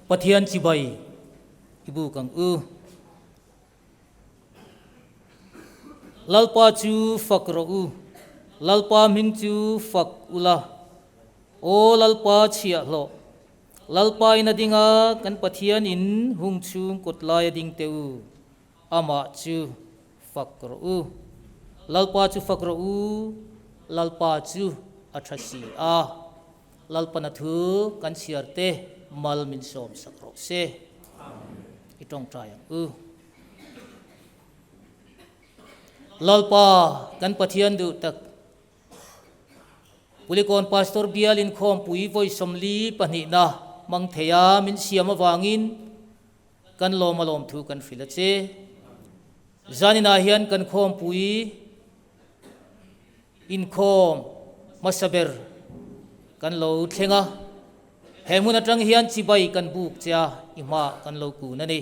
Pathian chibai i buk ang u. Lalpa chu fak rawh u, Lalpa hming chu fak ula. Aw Lalpa chhiahhlawh, Lalpa in a ding a, kan Pathian in hung chhung kawt lai a ding teh u, amah chu fak rawh u. Lalpa chu fak rawh u, Lalpa chu a tha si a. Lalpana thu kan chhiar te mal min sawm sak rawh se. I tawngtai ang u. Lalpa kan Pathian duh tak Kulikawn Pastor Bial inkhawmpui vawi 42na hmang thei a min siam avangin kan lawm a lawm thu kan hrilh a che. Zaninah hian kan khawmpui Inkhawm hmasa ber kan lo thleng a, he hmun atang hian chibai kan buk che a, i hmaah kan lo kun a ni.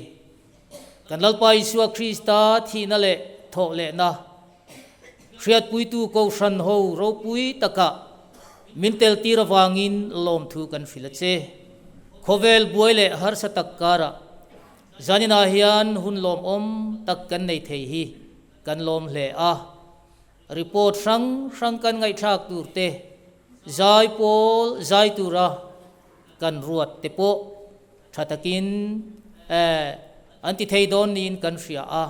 Kan Lalpa Isua Krista thihna leh thawh lehna hriatpuitu Kohhran ho ropui takah min teltir avangin lawmthu kan hrilh a che. Khawvel buai leh harsa tak karah zaninah hian hun lawmawm tak kan nei thei hi kan lawm hle a. Report hrang hrang kan ngaihthlak tur te, zai pawl zai tura kan ruat te pawh tha takin an ti thei dawn niin kan hria a,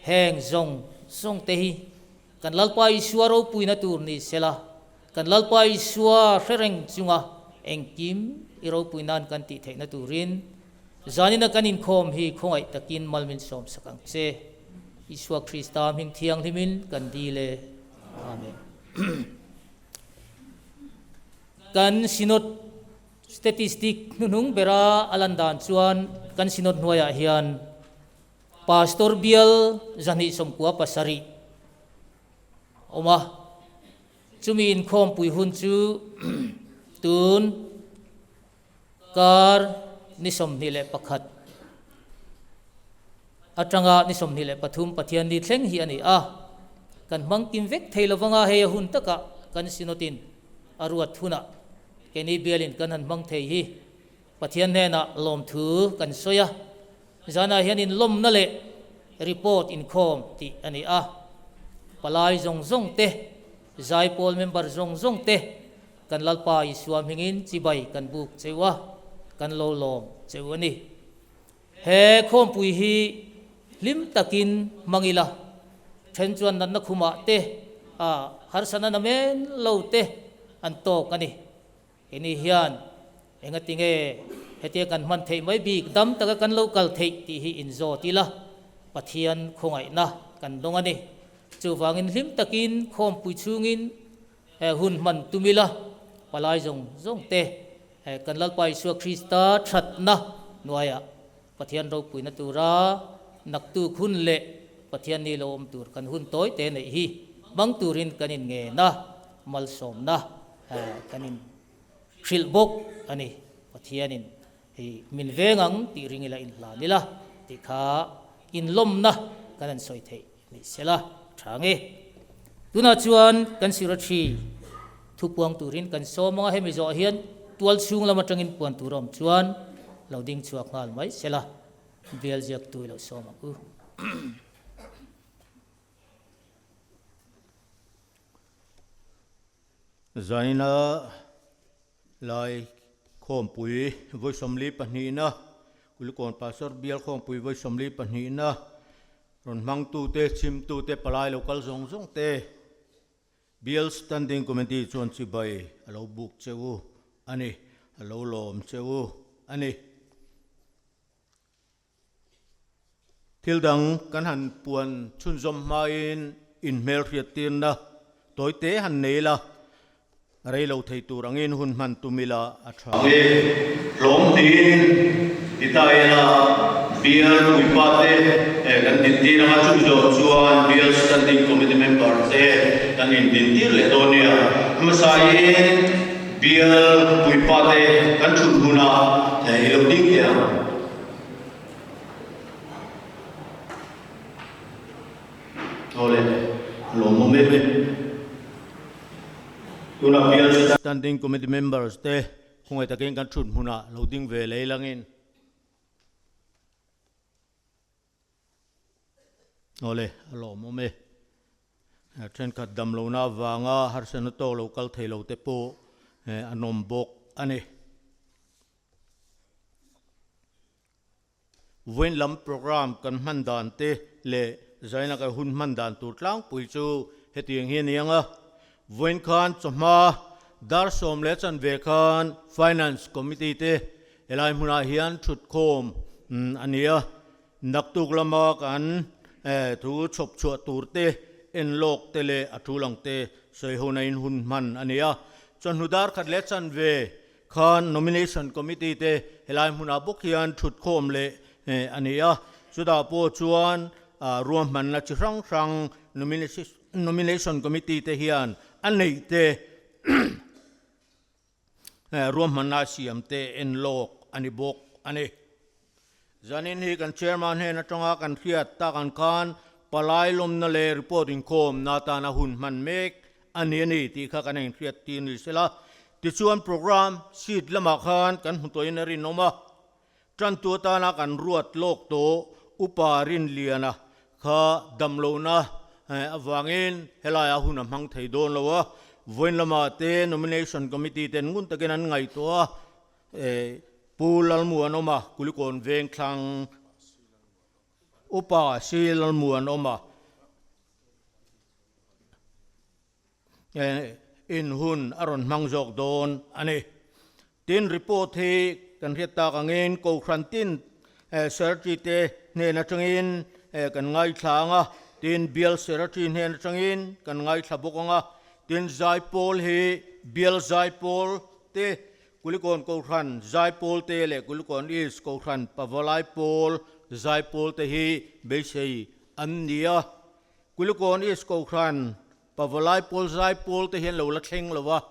heng zawng zawng te hi kan Lalpa Isua ropuina tur ni sela, kan Lalpa Isua hre reng chunga engkim i ropui nan kan tih theihna turin Zanina kan inkhawm hi khawngaih takin mal min sawmsak ang che. Isua Krista hming thianghlimin kan dil e. Amen. Kan Synod statistic hnuhnung bera a lan dan chuan kan Synod hnuaiah hian Pastor bial 297 awm a. Chumi inkhawmpui hun chu tun Kar ni 21 atanga ni 23 Pathianni thleng hi a ni a, kan hmang kim vek thei lovanga hei a hun takah kan Synod-in a ruat hunah keini bialin kan han hmang thei hi Pathian hnenah lawmthu kan sawi a, zanah hian inlawmna leh report inkhawm tih a ni a, palai zawng zawng te, zaipawl member zawng zawng te, Kan Lalpa Isua hmingin chibai kan buk cheu a, kan lo lawm cheu a ni. He khawmpui hi hlim takin hmang ila, then chuan natna khumah te a harsatna namen lo te an tawk a ni. Keini hian engati nge hetia kan hman theih mai bik dam taka kan lo kal theih tih hi inzawt ila, Pathian khawngaihna kan dawng a ni. Chuvangin hlim takin khawmpui chhungin He hun hman tum ila, palai zawng zawng te kan Lalpa Isua Krista thatna hnuaiah Pathian ropuina tura naktuk hun leh Pathian ni lo awm tur kan hun tawi te neih hi hmang turin kan in ngen a, malsawmna kan in hrilh bawk a ni. Pathianin min veng ang tih ring ila inhlan ila tih kha inlawmna kan han sawi theih Ni sela, tha nge. Tunah chuan kan Sirathi thu puang turin kan sawm ang a, hemi zawh hian tual chhung lam atangin puan tur a awm chuan lo ding chhuak nghal mai sela, bial ziaktu i lo sawm ang u. Zaina lai khawmpui vawi 42na, Kulikawn Pastor bial khawmpui vawi 42na, Rawn hmangtute, chhimtute, palai lo kal zawng zawng te Bial Standing Committee chuan chibai a lo buk che u a ni, a lo lawm che u a ni. Thil dang kan han puan chhunzawm hmain inhmelhriattirna tawite han nei la, Rei lo thei tur angin hun hman tum ila a tha. Nge hlawm tiin ti ta ila Bial puipa te kan dintir anga chumi zawh chuan Bial Standing Committee member te kan indintir leh dawn nia. Hmasain Bial puipa te kan thut hunah i lo ding teh ang. Awle, lawmawm em em. Tunah bial Standing Committee members te khawngaih takin kan thut hmunah lo ding ve lei langin. Awle, a lawmawm e. Thenkhat damlohna avanga harsatna tawk lo kal thei lo te pawh an awm bawk a ni. Vawiin lam program kan hman dan te leh zaina kan hun hman dan tur tlangpui chu hetiang hi a ni ang a. Vawiin khan chawhma dar 10:15 khan Finance Committee te helai hmunah hian thutkhawm a ni a. Naktuk lama kan thu chhawp chhuah tur te, en lawk te leh a tul ang te sawi ho nain hun hman a ni a. Chawhnu dar 1:15 khan Nomination Committee te helai hmunah bawk hian thutkhawm leh a ni a. Chutah pawh chuan ruahmanna chi hrang hrang Nomination Committee te hian a neih te Ruahmanna siam te en lawk a ni bawk a ni. Zanin hi kan Chairman hnen atanga kan hriat tak ang khan palai lawmna leh report inkhawm na tana hun hman mek a ni a ni tih kha kan inhriat tir ni sela. Tichuan program sheet lamah khan kan hmu tawhin a rinawm a. Tantu atana kan ruat lawk tawh Upa Rinliana kha damlohna avangin helaiah hun a hmang thei dawn lo a, vawiin lamah te Nomination Committee ten ngun takin an ngaihtuah a, Pu Lalmuanawma Kulikawn Vengthlang Upa Si Lalmuanawma In hun a rawn hmang zawk dawn a ni. Tin, report hi kan hriat tak angin Kohhran tin Secretary te hnen atangin kan ngaithla ang a, tin Bial Secretary hnen atangin kan ngaithla bawk ang a, tin Zaipawl hi Bial Zaipawl te, Kulikawn Kohhran Zaipawl te leh Kulikawn East Kohhran Pavalai Pawl Zaipawl te hi beisei an ni a. Kulikawn East Kohhran Pavalai pawl zai pawl te hian lo la thleng lo a,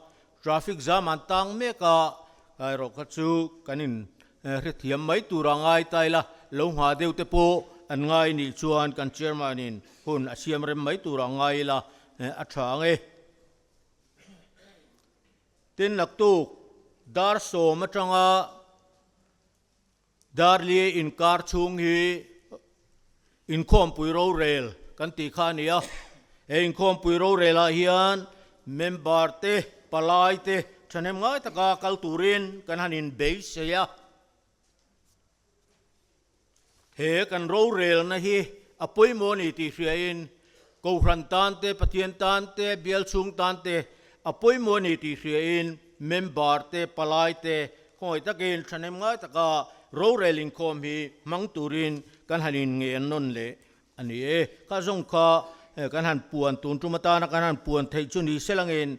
traffic jam an tang mek a, erawh kha chu kan in hrethiam mai tur a ngai ta ila, lo nghah deuh te pawh an ngai nih chuan kan chairman in hun a siam rem mai tur a ngai ila a tha ang e. Tin naktuk dar 10 atanga Darli inkar chhung hi inkhawmpui rorel kan tih kha a ni a, he inkhawmpui rorelah hian member te, palai te thahnem ngai taka kal turin kan han inbeisei a. He kan rorelna hi a pawimawh a ni tih hriain Kohhran tan te, Pathian tan te, bial chhung tan te a pawimawh a ni tih hriain member te, palai te khawngaih takin thahnem ngai taka rorel inkhawm hi hmang turin kan han inngen nawn leh a ni e. Kha zawng kha kan han puan tun tum atana kan han puan theih chu ni selangin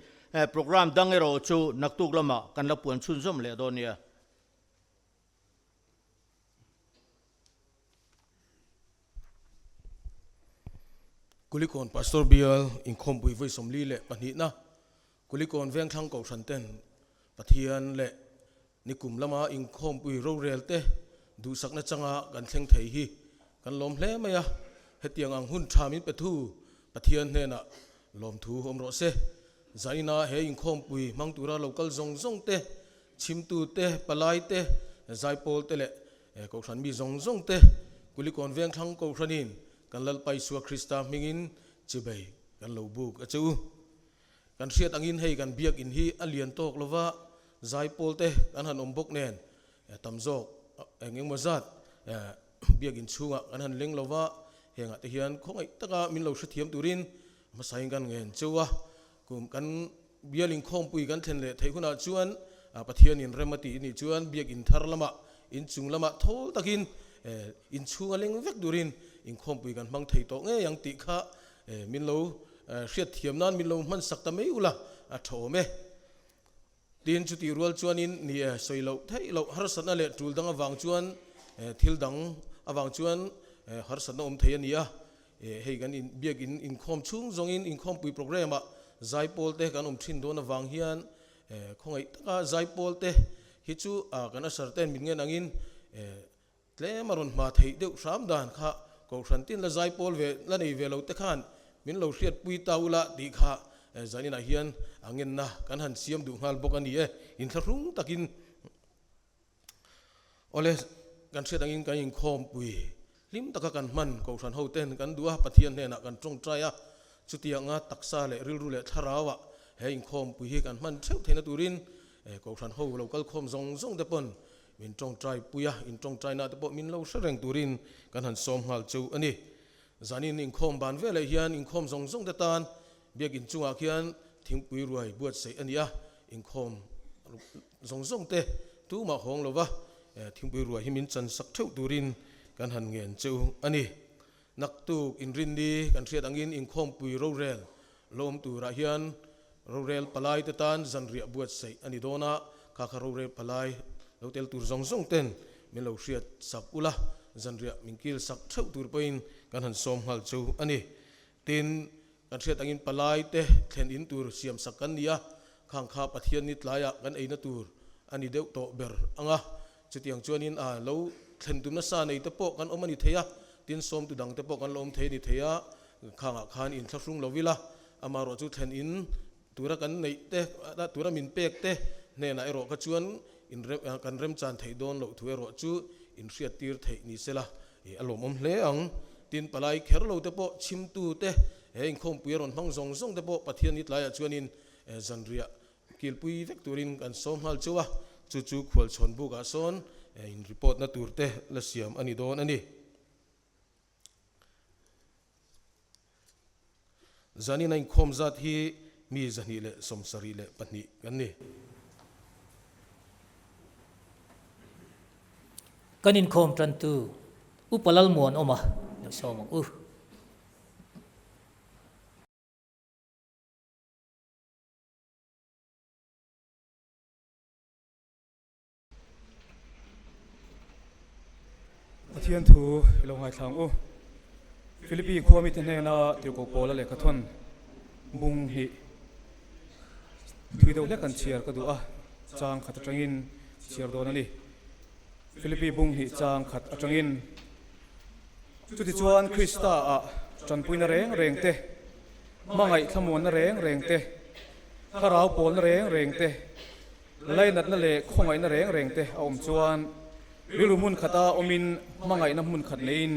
programme dang erawh chu naktuk lamah kan la puan chhunzawm leh dawn nia. Kulikawn Pastor Bial inkhawmpui vawi 42na Kulikawn Vengthlang Kohhran ten Pathian leh nikum lama inkhawmpui rorel te duhsakna changa kan thleng thei hi kan lawm hle mai a, hetiang ang hun tha min pe thu Pathian hnenah lawmthu awm rawh se. Zaina he inkhawmpui hmang tura lo kal zawng zawng te Chhimtu te, palai te, zaipawl te leh Kohhran mi zawng zawng te Kulikawn Vengthlang Kohhranin kan Lalpa Isua Krista hmingin chibei kan lo buk a che u. Kan hriat angin hei kan biakinn hi a lian tawk lova, zaipawl te kan han awm bawk nen tam zawk eng engmaw zat biakinn chhungah kan han leng lova, hengah te hian khawngaih taka min lo hrethiam turin hmasain kan ngen cheu a. Kum kan bial inkhawmpui kan thlen leh theih hunah chuan Pathianin rem a tih nih chuan biakinn thar lamah inchung lamah thawl takin inchhung a leng vek turin inkhawmpui kan hmang thei tawh ngei ang tih kha min lo hriatthiam nan min lo hmansak ta mai ula a tha awm e. Tin, chutih rual chuanin ni e, sawi loh theih loh harsatna leh tul dang avang chuan thil dang avang chuan harsatna awm thei a ni a. Hei kan in biak in inkhawm chhung zawngin inkhawmpui program ah zaipawl te kan awm thin dawn avang hian khawngaih taka zaipawl te hi chu kan usher ten min ngen angin Tlem a rawn hma theih deuh hram dan kha Kohhran tin la zaipawl ve la nei ve lo te khan min lo hriatpui ta ula tih kha zaninah hian a ngenna kan han siam duh nghal bawk a ni e. Inthlahrung takin awle kan hriat angin kan inkhawmpui. Hlim taka kan hman Kohhran hoten kan duh a, Pathian hnenah kan tawngtai a, chutianga taksa leh rilru leh thlarauah he inkhawmpui hi kan hman theuh theihna turin Kohhran ho lo kal khawm zawng zawng te pawn min tawngtai pui a, in tawngtaina te pawh min lo hre reng turin kan han sawm nghal cheu a ni. Zanin inkhawm ban veleh hian inkhawm zawng zawng te tan Biakin chungah khian thingpui ruai buatsaih a ni a, inkhawm zawng zawng te tumah hawng lova thingpui ruai hi min chan sak theuh turin kan han ngen cheu a ni. Naktuk inrinni kan hriat angin inkhawmpui rorel lawm turah hian rorel palai te tan zanriah buatsaih a ni dawn a, kha kha rorel palai lo tel tur zawng zawng ten min lo hriat sak ula, zanriah min kil sak theuh tur pawhin kan han sawm nghal cheu a ni. Tin, kan hriat angin palai te thlen in tur siam sak kan ni a, khang kha Pathian ni tlaiah kan eina tur a ni deuh tawh ber ang a. Chutiang chuanin a lo thlen tum nasa nei te pawh kan awm a ni thei a, tin sawmtu dang te pawh kan la awm thei a ni thei a, khangah khan inthlahrung lo ila, amaherawh chu thlen in Tura kan neih te, tura min pek te hnenah erawh kha chuan kan remchan theih dawn loh thu erawh chu inhriattir theih ni sela a lawmawm hle ang. Tin, palai kher lo te pawh chhimtu te, he inkhawmpui a rawn hmang zawng zawng te pawh Pathian ni tlaiah chuanin zanriah kilpui vek turin kan sawm nghal cheu a, chu chu khualchhawn bukah sawn in report na tur te la siam a ni dawn a ni. Zanin a inkhawm zat hi mi 272 kan ni. Kan inkhawm tantu Upa Lalmuanawma lo sawm ang u. Pathian thu i lo ngaithla ang u. Philippi khua mite hnena tirhkoh Paula lehkha thawn bung hnih thui deuh hlek kan chhiar ka duh a, chang khat atangin chhiar dawn a ni. Philippi bung hnih chang khat atangin, Chutichuan Krista ah tanpuina reng reng te, hmangaih thlamuanna reng reng te, thlarau pawlna reng reng te, Lainatna leh khawngaihna reng reng te a awm chuan rilru hmun khata awmin hmangaihna hmun khat neiin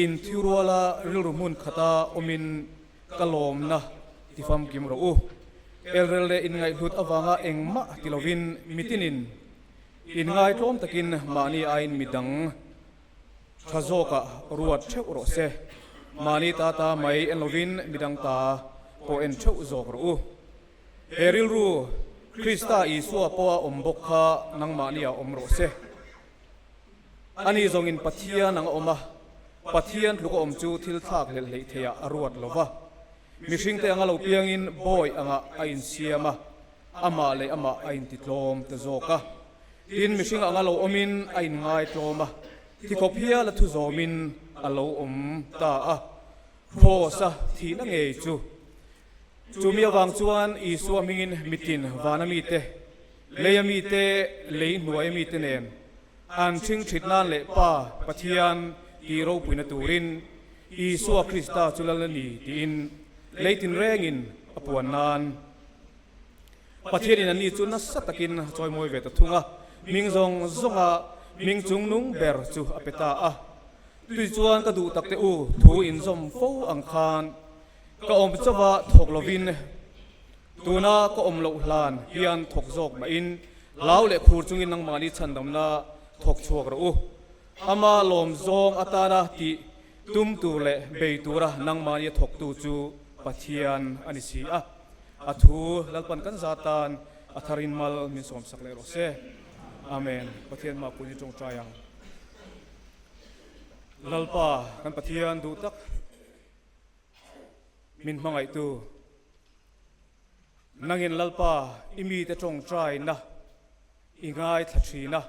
inthiruala rilru hmun khata awmin ka lawmna ti famkim rawh u. Elrel leh inngaihhlut avanga engmah ti lovin mitinin inngaitlawm takin mahni aiin midang tha zawkah ruat theuh rawh se. Mahni ta ta mai en lovin midang ta pawh en theuh zawk rawh u. He rilru Krista Isua pawha awm bawk kha nangmahniah awm rawh se. Ani zawngin Pathian ang a awm a, Pathian tluk a awm chu thil thlak hlelh hleih theiah a ruat lo va. Mihringte anga lo piangin bawi angah a insiam a, amah leh amah a intitlawm ta zawk a. Tin, mihring anga lo awmin a inngaitlawm a, thikhawp hial a thu zawmin a lo awm ta a. Kraws-a thihna ngei chu Chumi avang chuan Isua hmingin mitin vana mite, leia mite, lei hnuaia mite nen an ṭhingṭhit nan leh Pa, Pathian tih ropuina turin Isua Krista chu Lal a ni tiin lei tinrengin a puan nan Pathianin anni chu nasa takin a chawimawi ve ta thung a, hming zawng zawnga hming chungnung ber chu a pe ta a. Tui chuan ka duh takte u thu inzawm fo ang khan Ka awm chauha thawk lovin tuna ka awm loh hlan hian thawk zawk mahin hlau leh khur chungin nangmahni chhandamna thawk chhuak rawh u. Ama lawm zawng atana tih tum tur leh bei tura nangmahni a thawktu chu Pathian a ni si a. A thu Lalpan kan za tan a tharin mal min sawmsak leh rawh se. Amen. Pathian mah pui ni tawngtai ang. Lalpa kan Pathian duh tak. Min hmangaihtu, nangin Lalpa i mite tawngtaina i ngaithla thin a,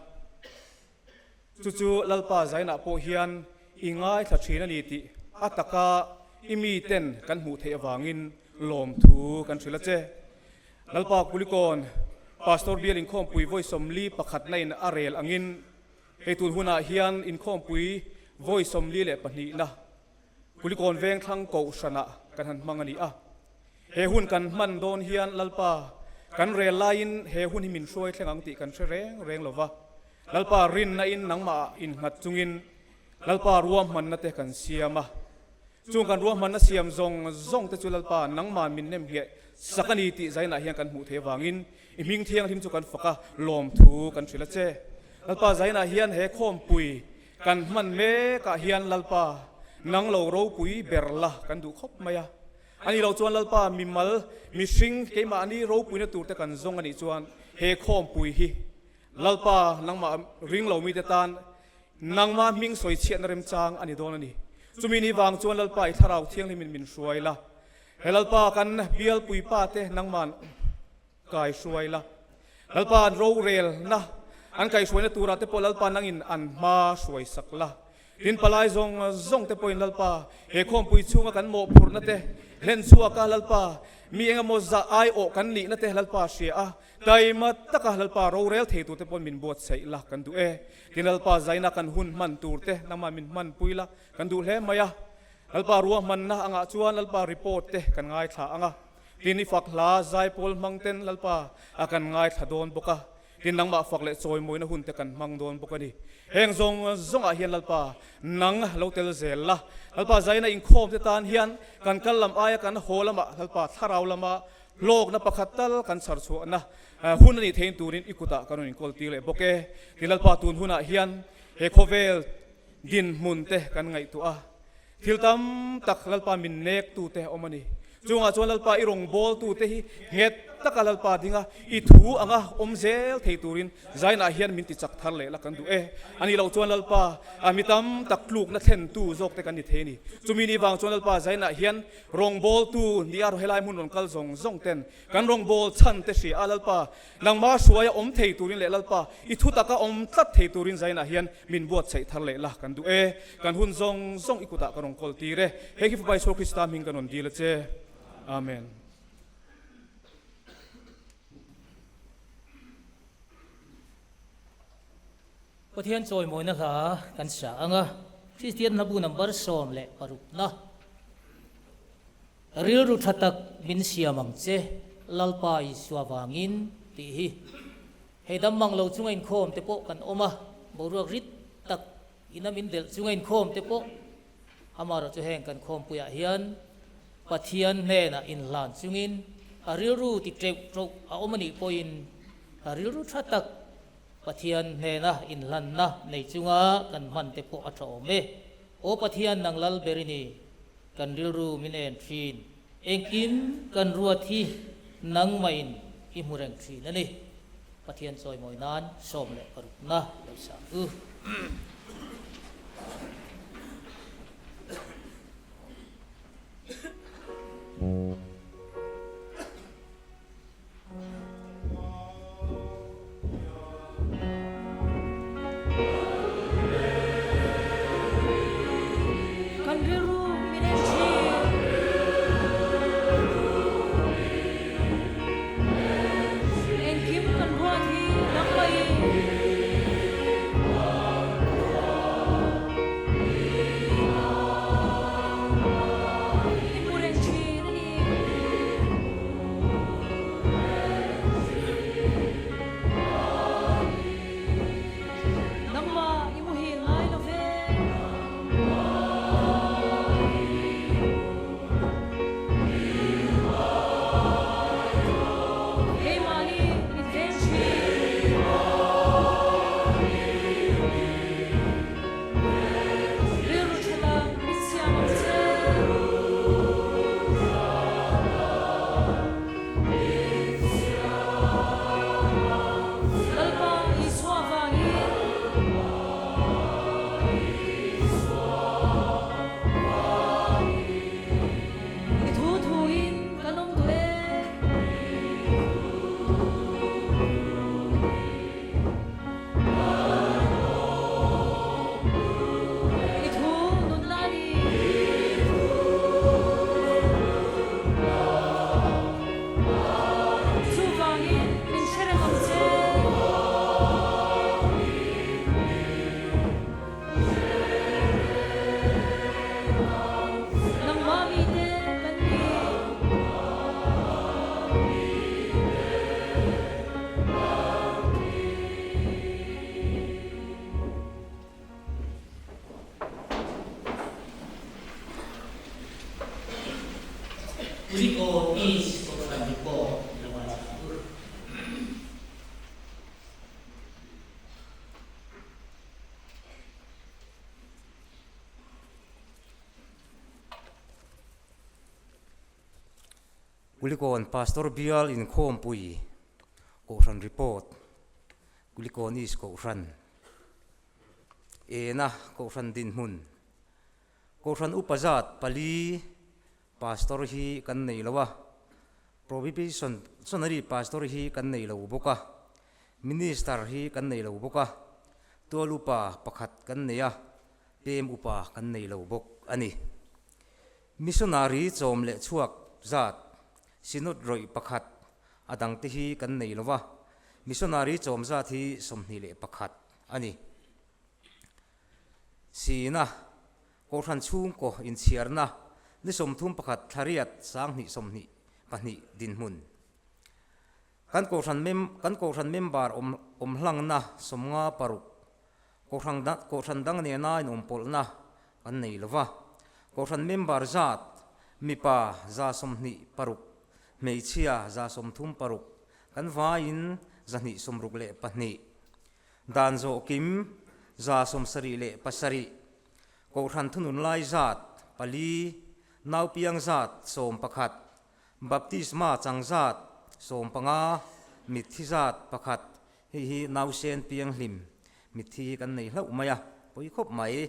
chu chu Lalpa zainah pawh hian i ngaithla thin a ni tih a taka i miten kan hmuh theih avangin lawmthu kan hrilh a che. Lalpa Kulikawn Pastor Bial Inkhawmpui vawi 41 na in a rel angin hei tun hunah hian Inkhawmpui vawi 42 na Kulikawn Vengthlang Kohhranah kan han hmang a ni a. He hun kan hman dawn hian Lalpa kan rel laiin he hun hi min hruai thleng ang tih kan hre reng reng lo va. Lalpa rinna in nangmah ah innghat chungin Lalpa ruahmanna te kan siam a, chung kan ruahmanna siam zawng zawng te chu Lalpa nangman min nem ngheh sak a ni tih zainah hian kan hmuh theih avangin i hming thianghlim chu kan fak a, lawmthu kan hrilh a che. Lalpa zainah hian he khawmpui kan hman mekah hian Lalpa nang lo ropui ber la kan duh khawp mai a. A nih loh chuan Lalpa mimal mihring keimahni ropuina turte kan zawng a nih chuan he khawmpui hi Lalpa nangmah ring lo mite tan nangmah hming sawi chhiatna remchang a ni dawn a ni. Chumi ni vang chuan Lalpa i thlarau thianghlimin min hruai la. He Lalpa kan bialpui pa te nangman kai hruai la. Lalpa an rorelna an kaihhruaina turah te pawh Lalpa nangin an hma hruai sak la. Tin palai zawng zawng te pawhin Lalpa he khawmpui chhunga kan mawhphurhna te hlen chhuak a, Lalpa mi engemaw zah aiawh kan nihna te Lalpa hria a, taima taka Lalpa rorel thei tur te pawn min buatsaih la kan duh e. Tin Lalpa zaina kan hun hman tur te nangmah min hmanpui la kan duh hle mai a. Lalpa ruahmanna angah chuan Lalpa report te kan ngaithla ang a, tin i fak hla zaipawl hmang ten Lalpa a kan ngaithla dawn bawk a, tin nangmah fak leh chawimawina hun te kan hmang dawn bawk a ni. Heng zawng zawngah hian Lalpa nang lo tel zel la, Lalpa zaina inkhawm te tan hian kan kal lam aia kan haw lamah Lalpa thlarau lama hlawkna pakhat tal kan chhar chhuahna hun a nih thein turin i kutah kan rawn inkawl tir leh bawk e. Tin Lalpa tun hunah hian he khawvel Dinhmun te kan ngaihtuah a, thil tam tak Lalpa min nek tu te awm a ni. Chungah chuan Lalpa i rawngbâwl tu te hi nghet taka Lalpa dinga i thu anga awm zel thei turin zainah hian min ti chak thar leh la kan duh e. A nih loh chuan Lalpa mi tam tak tlukna thlen tu zawk te kan ni thei a ni. Chumi ni vang chuan Lalpa zainah hian rawngbâwl tu nia helai hmun rawn kal zawng zawng ten kan rawngbâwl chhan te hria a Lalpa Nangmah hruaia awm thei turin leh Lalpa, i thutaka awm tlat thei turin zainah hian min buatsaih thar leh la kan duh e. Kan hun zawng zawng i kutah ka rawn kawl tir e. Hei hi Fapa Isua Krista hming kan rawn dil a che. Amen. Pathian chawimawina hla kan sa ang a, Kristian hlabu number 16 na. Rilru tha tak min siam ang che, Lalpa Isua vangin tih hi. Hei dam mang lo chunga inkhawm te pawh kan awm a, boruak rit tak ina min delh chunga inkhawm te pawh amaherawh chu heng kan khawmpuiah hian Pathian hnenah inhlan chungin a rilru ti teuh tawh a awm a nih pawhin a rilru tha tak Pathian hnena inhlanna nei chunga kan hman te pawh a tha awm e. Aw Pathian nang lal ber i ni. Kan rilru min en thin. Engkim kan ruat hi nangmahin i hmu reng thin a ni. Pathian chawimawi nan 16 na lo sang u. Kan rilru min en thin. Engkim kan ruat hi nangmahin. I hmu reng thin a ni. Kulikawn Pastor Bial Inkhawmpui Kohhran Report, Kulikawn East Kohhran, Ena Kohhran Dinhmun, Kohhran Upa zat pali Pastor hi kan nei lo a, Prohibition Missionary Pastor hi kan nei lo bawk a, Minister hi kan nei lo bawk a, Tual Upa pakhat kan nei a, Pem Upa kan nei lo bawk a ni. Missionary chawm leh chhuak zat Synod rawih pakhat a dangte hi kan nei lo va, Missionary chawm zat hi 21 a ni. Sina, Kohhran chhungkaw inchhiarna ni 31 thlariat 2022 dinhmun. Kan Kohhran mem kan Kohhran member awm awm hlangna 56 Kohhran Kohhran dang nena inawmpawlhna kan nei lo va. Kohhran member zat mipa 26, hmeichhia 36, kan vaiin 262. Dan zawh kim 77, Kohhran thunun lai zat pali, naupiang zat 11, Baptisma chang zat 15, mitthi zat pakhat, hei hi nausen pianghlim mitthi hi kan nei hlauh mai a, pawi khawp mai.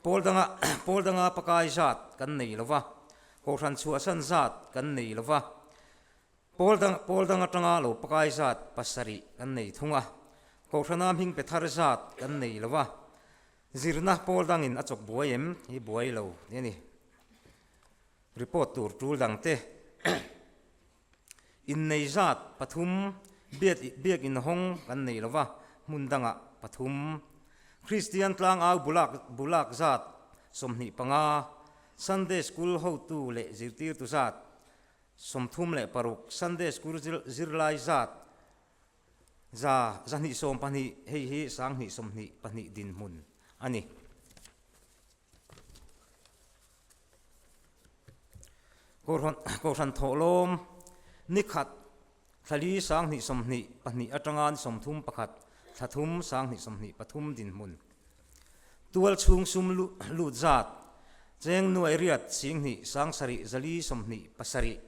Pawl danga pawl danga pakai zat kan nei lo va, Kohhran chhuahsan zat kan nei lo va, pawl dang pawl dang atanga lo pakai zat pasarih kan nei thung a, Kohhrana hming pe thar zat kan nei lo va, zirna pawl dangin a chawk buai em hi buai lo a ni. Report tur tul dangte innei zat pathum biak biak inhawng kan nei lova hmun dangah pathum Kristian tlangau bulak bulak zat 25 Sunday School hotu leh zirtirtu zat 36 Sunday School zirlai zat 212 hei hi 2022 dinhmun a ni. Kohhran thawhlawm ni khat thla li 2022 atanga ni 31 thla thum 2023 dinhmun tual chhung sum lut zat cheng nuai riat 2 7 427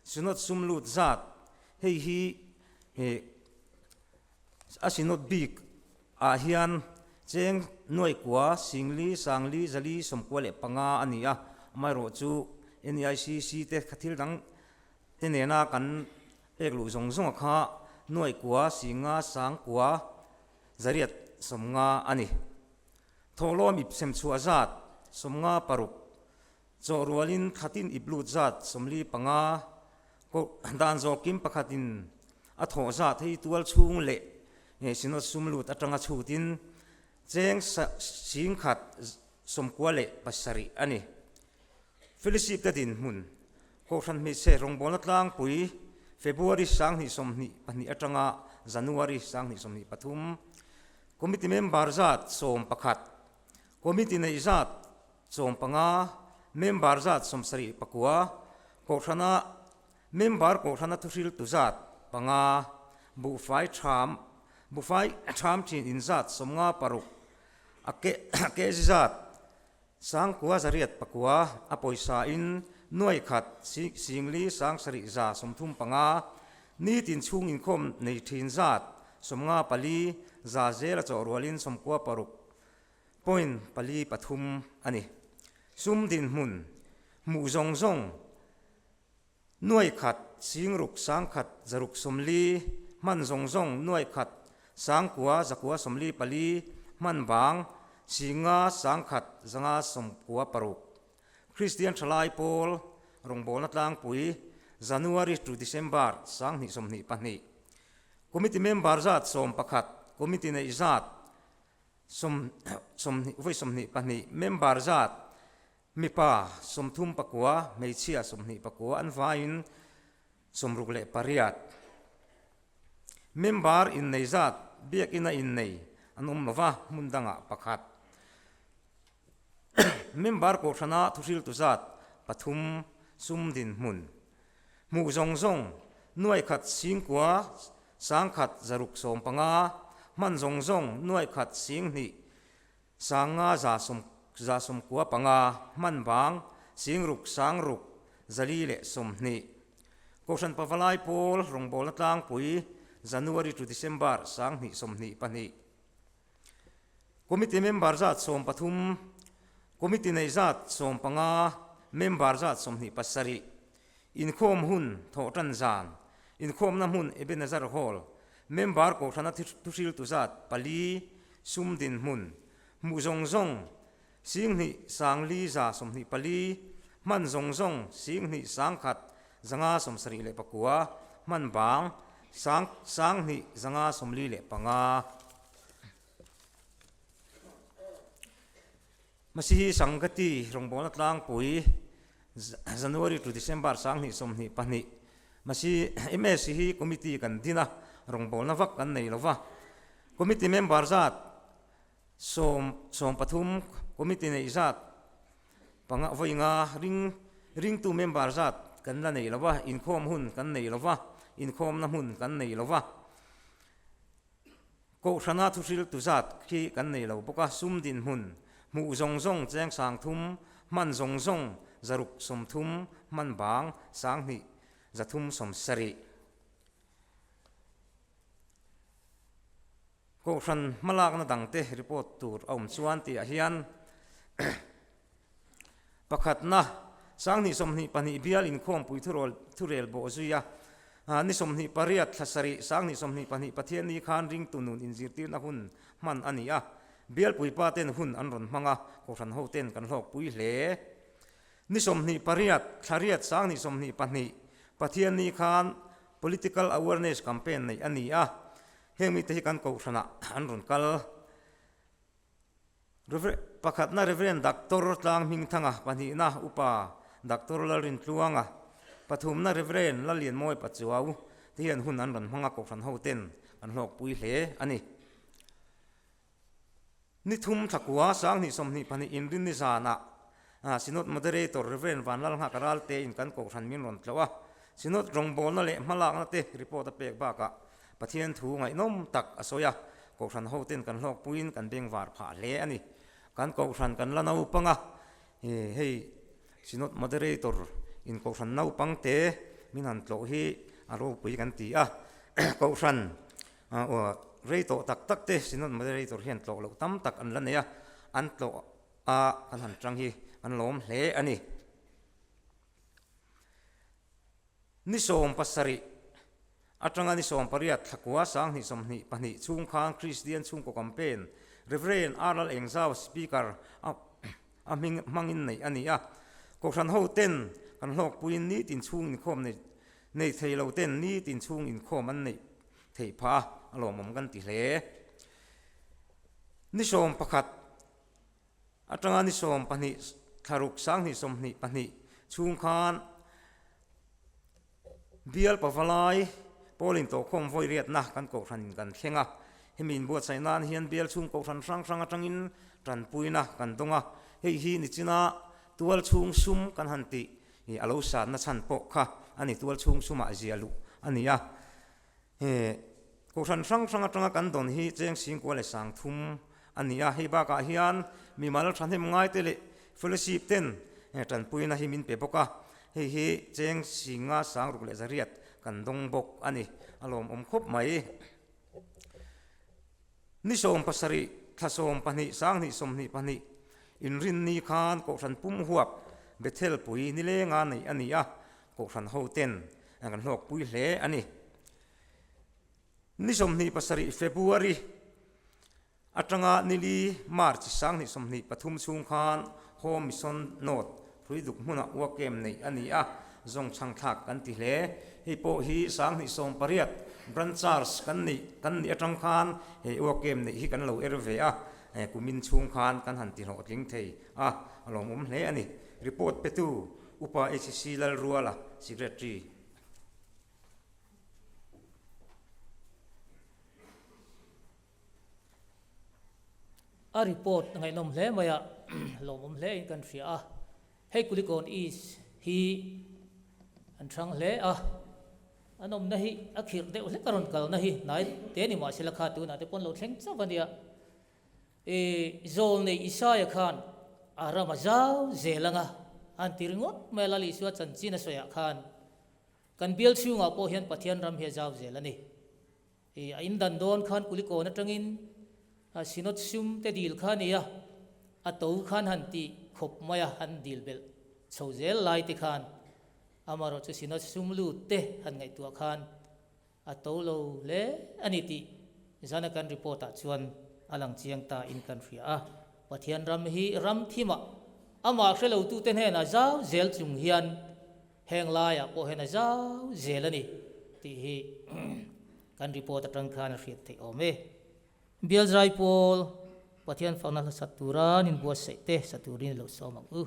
Synod sum lut zat hei hi a Synod bik ah hian cheng nuai kua 4 5 495 a ni a, amaherawh chu NEICC te kha thil dang te nena kan pek luh zawng zawng a kha nuai kua 5 9 850 a ni. Thawhlawm ip sem chhuah zat 56, chaw rualin khatin ip lut zat 45, koh dan zawhkim pakhatin a thawh zat hei tual chhung leh Synod sum lut atanga chhutin cheng singkhat 97 a ni. Fellowship te dinhmun Kohhran hmeichhe rawngbawlna tlangpui February 2022 atanga January 2023 Committee member zat 11, Committee neih zat 15, member zat 79, Kohhrana Member kohhrana thuhriltu zat panga, buhfai tham, buhfai tham thin in zat 56, a ke a kg zat 9809, a pawisa in nuai khat 4 735, nitin chhung inkhawm nei thin zat 54, za zel a chawh rualin 96 point pali pathum a ni. Sum dinhmun hmuh zawng zawng Nuai khat, 6 100 640, hman zawng zawng nuai khat, 9 944, hman bang, 5 100 596. Kristian Thalai Pawl rawngbawlna tlangpui, January to December 2022. Committee member zat 11, Committee neih zat sawm sawmhnih vawi 22, member zat Mipa 39, hmeichhia 29 an vaiin 68. Member innei zat biakina innei an awm lo va, hmun dangah pakhat. Member kohhrana thuhriltu zat pathum sum dinhmun hmuh zawng zawng nuai khat 9 100 615, hman zawng zawng nuai khat 2 500 195, hman bang 6 6 420. Kohhran Pavalai Pawl rawngbawlna tlangpui January to December 2022. Committee member zat 13, Committee nei zat 15, member zat 27, inkhawm hun thawhtan zan, inkhawmna hmun Ebenezer Hall, member kohhrana thuhriltu zat pali, sum dinhmun, hmuh zawng zawng, 2 sang li 124, hman zawng zawng 2 sang khat 500 79, hman bang sang 2 545. Masihi Sangati rawngbawlna tlangpui January to December 2022 Masi MS hi committee kan din a, rawngbawlna vak kan nei lova. Committee member zat 13, committee neih zat panga vawi nga ring ringtu member zat kan la nei lova, inkhawm hun kan nei lova, inkhawmna hmun kan nei lova. Kohhrana thuhriltu zat khi kan nei lo bawk a, sum dinhmun, hmuh zawng zawng cheng 3000, hman zawng zawng 630, hman bang 2370. Kohhran hmalakna dangte report tur a awm chuan tihah hian pakhatna 2022 bial inkhawmpui thurel bawh zui a, ni 28 thla sarih 2022 Pathian ni khan ringtu nun inzirtirna hun hman a ni a, bialpuipa ten hun an rawn hmang a, kohhran ho ten kan hlawkpui hle. Ni 28 thla riat 2022 Pathian ni khan Political Awareness Campaign neih a ni a, heng mite hi kan kohhranah an rawn kal. Pakhatna Rev. Doctor Tlang Hmingthanga, pahnihna Upa Doctor Lalrintluanga, pathumna Rev. Lalianmawi Pachuau te hian hun an rawn hmang a, kohhran ho ten an hlawkpui hle a ni. Ni thum thlakua 2022 inrinni zanah Synod Moderator Rev. Vanlalnghaka Ralte in kan kohhran min rawn tlauh a, Synod rawngbawlna leh hmalakna te report a pek bakah Pathian thu ngaihnawm tak a sawi a, kohhran ho ten kan hlawkpuiin kan bengvar phah hle a ni. Kan kohhran kan la naupang a, hei Synod Moderator in kohhran naupang te min han tlawh hi a ropui kan ti a, kohhran rei tawh tak tak te Synod Moderator hian tlawh loh tam tak an la nei a, an tlawh a kan han tang hi an lawm hle a ni. Ni 17 atanga ni 18 thlakua 2022 chhung khan Kristian chhungkaw campaign Rev. R Lal Engzau Speaker a hming hmangin neih a ni a. Kohhran ho ten kan hlawkpuiin nitin chhung inkhawm nei nei thei lo ten nitin chhung inkhawm an neih theih phah a, a lawmawm kan ti hle. Ni 11 Atanga ni 12 thlaruk 2022 chhung khan bial pavalai pawl intawhkhawm vawi riatna kan kohhranin kan thleng a. Hemi inbuatsaih nan hian bial chhung kohhran hrang hrang atangin tanpuina kan dawng a. Hei hi nichina tual chhung sum kan han tih a lo satna chhan pawh kha a ni, tual chhung sumah zia luh a ni a. He kohhran hrang hrang atanga kan dawn hi cheng singkua leh 3000 a ni a, hei bakah hian mimal thahnem ngaite leh fellowship ten tanpuina hi min pe bawk a, hei hi cheng singa 600 leh 800 kan dawng bawk a ni, a lawmawm khawp mai. Ni 17 thla 12 2022 inrinni khan kohhran pum huap Bethel pui nilenga neih a ni a, kohhran ho ten kan hlawkpui hle a ni. Ni 27 February atanga nili March 2023 chhung khan Home Mission North Hruiduk hmunah work camp neih a ni a, zawng chhang thlak kan ti hle. Hei pawh hi 2018 Branch Charge kan nih kan nih atang khan he work camp neih hi kan lo er ve a, kumin chhung khan kan han ti hlawhtling thei a, a lawmawm hle a ni. Report petu Upa HC Lalruala, Secretary. A report ngaihnawm hle mai a, lawmawm hle in kan hria a. Hei Kulikawn East hi an hrang hle a, an awmna hi a khirh deuh hlek a rawn kalna hi hnai te ni mahse la kha tunah te pawn lo thleng chauh a nia. I zawlnei Isaia khan a ram a zau zel anga an ti ringawt mai a, Lal Isua chanchin a sawiah khan. Kan bial chhungah pawh hian Pathian ram hi a zau zel a ni. I a indan dawn khan Kulikawn atangin Synod sum te dil kha a ni a, a to khan han ti khawp mai a, han dil belh chho zel lai te khan amarawh chu Synod sum lut te han ngaihtuah khan a to lo hle a ni tih zana kan report ah chuan a lang chiang ta in kan hria a. Pathian ram hi ram thimah amah hre lo tute hnenah zau zel chung hian Heng laiah pawh hian a zau zel a ni tih hi kan report atang khan a hriat theih awm e. Bial zai pawl Pathian fakna hla sat tura an inbuatsaih te sa turin i lo sawm ang u.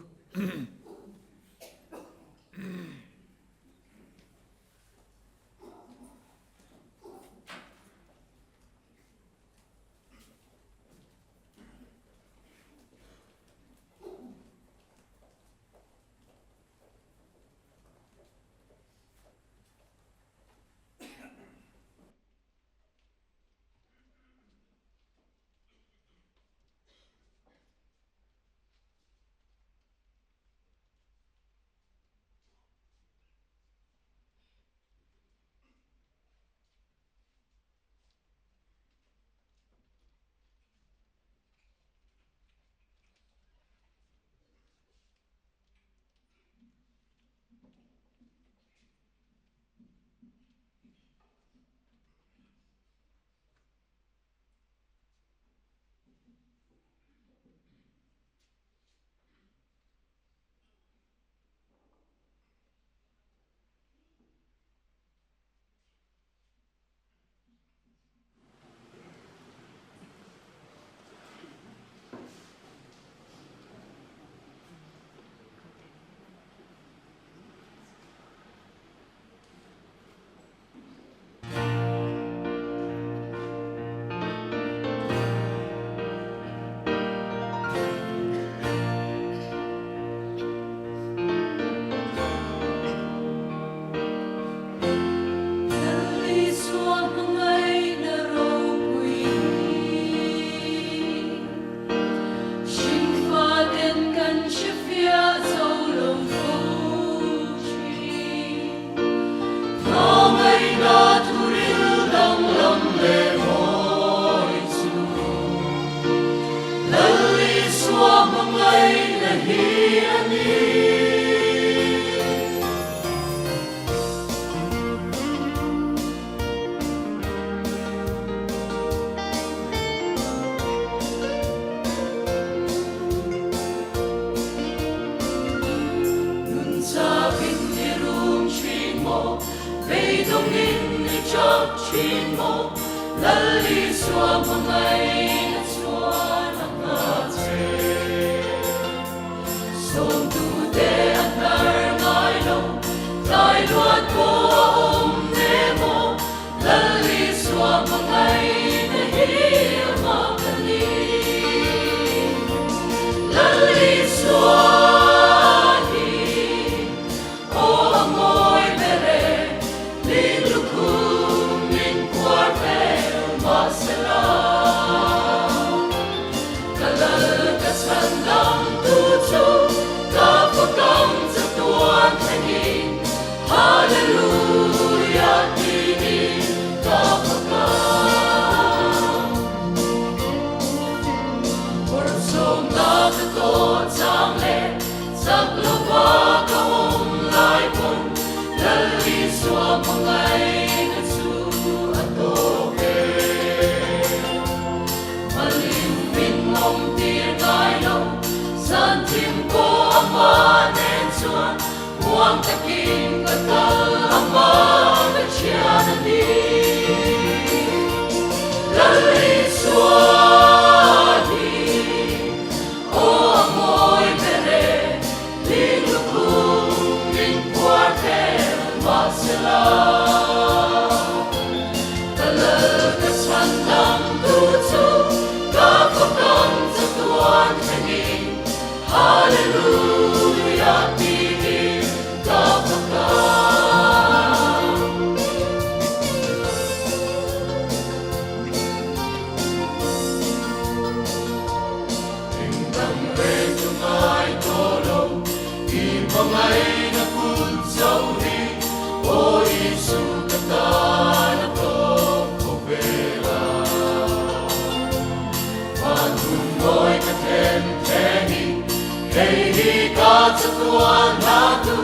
chatuan hlatu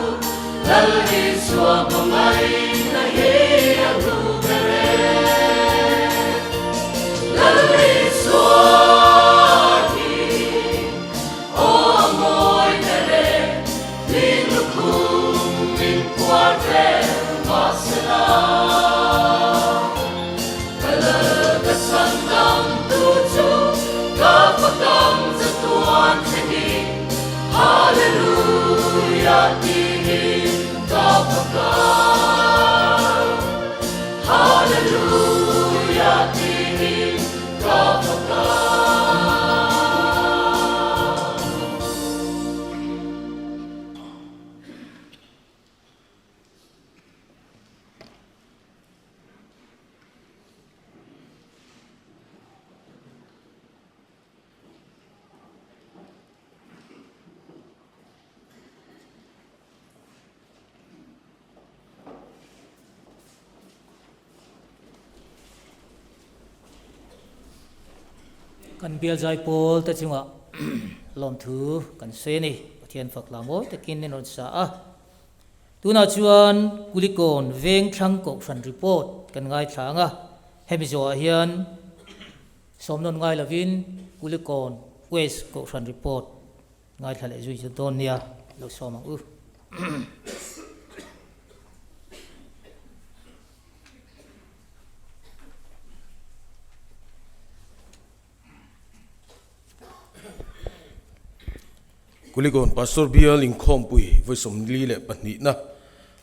Lal Isua hmangaihna hi a hlu ber e. Lal Isua hi aw a mawi ber e, hling lukhum min phuar vel mahsela. Ka lal ka chhan dam tu chu ka fakam chatuan thlengin Hallelujah tiin ka fakam Hallelujah tiin ka fakam. Kan bial zai pawl te chungah lawmthu kan sawi a ni. Pathian fak hla mawi takin in rawn sa a. Tunah chuan Kulikawn Vengthlang Kohhran report kan ngaithla ang a, hemi zawhah hian sawmnawn ngai lovin Kulikawn West Kohhran report ngaithla leh zui chu dawn nia lo sawm ang u. Kulikawn Pastor Bial Inkhawmpui vawi 42na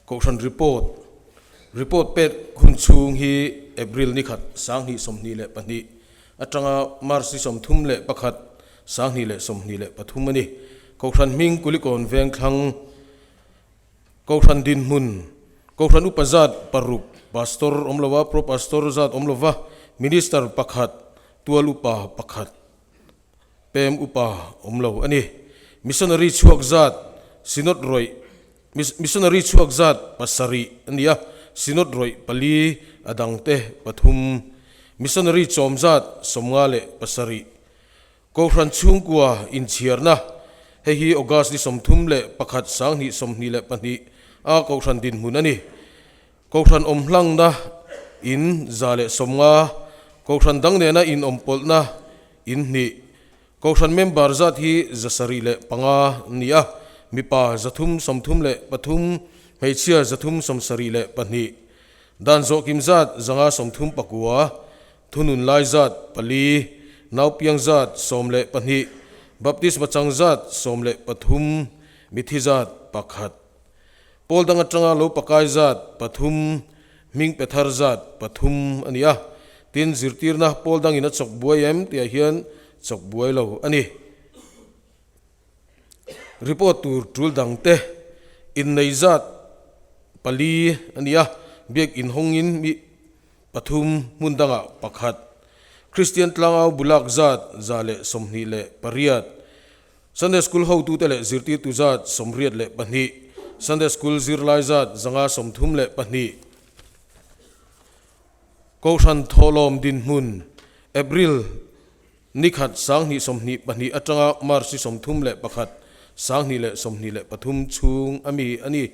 Kohhran Report Report pek hun chhung hi April ni khat 2022 atanga March ni 31 2023 a ni. Kohhran hming Kulikawn Vengthlang Kohhran dinhmun, Kohhran upa zat paruk, Pastor awm lova, Pro Pastor zat awm lova, Minister pakhat, Tual upa pakhat, Pem upa awm lo a ni. Missionary chhuak zat, Synod rawih, Missionary chhuak zat pasarih a ni a, Synod rawih pali, a dangte pathum. Missionary chawm zat 57. Kohhran chhungkua inchhiarna, Hei hi August ni 31 2022 a Kohhran dinhmun a ni. Kohhran awm hlangna in 150, Kohhran dang nena in awm pawlhna in hnih. Kohhran member zat hi 75 ni a, mipa 333, hmeichhia 372. Dan zawhkim zat 539. Thunun lai zat pali, naupiang zat 12, baptisma chang zat 13, mithi zat pakhat. Pawl dang atanga lo pakai zat pathum, hming pe thar zat pathum a ni a. Tin, zirtirna pawl dangin a chawk buai em tihah hian chawk buai lo a ni. Report tur tul dangte innei zat pali a ni a, biak inhawngin mi pathum hmun dangah pakhat, Kristian tlangau bulak zat 128, Sunday School hotute leh zirtirtu zat 82, Sunday School zirlai zat 132. Kohhran thawhlawm dinhmun April Ni khat 2022 atanga March ni 31 2023 chhung a mi a ni.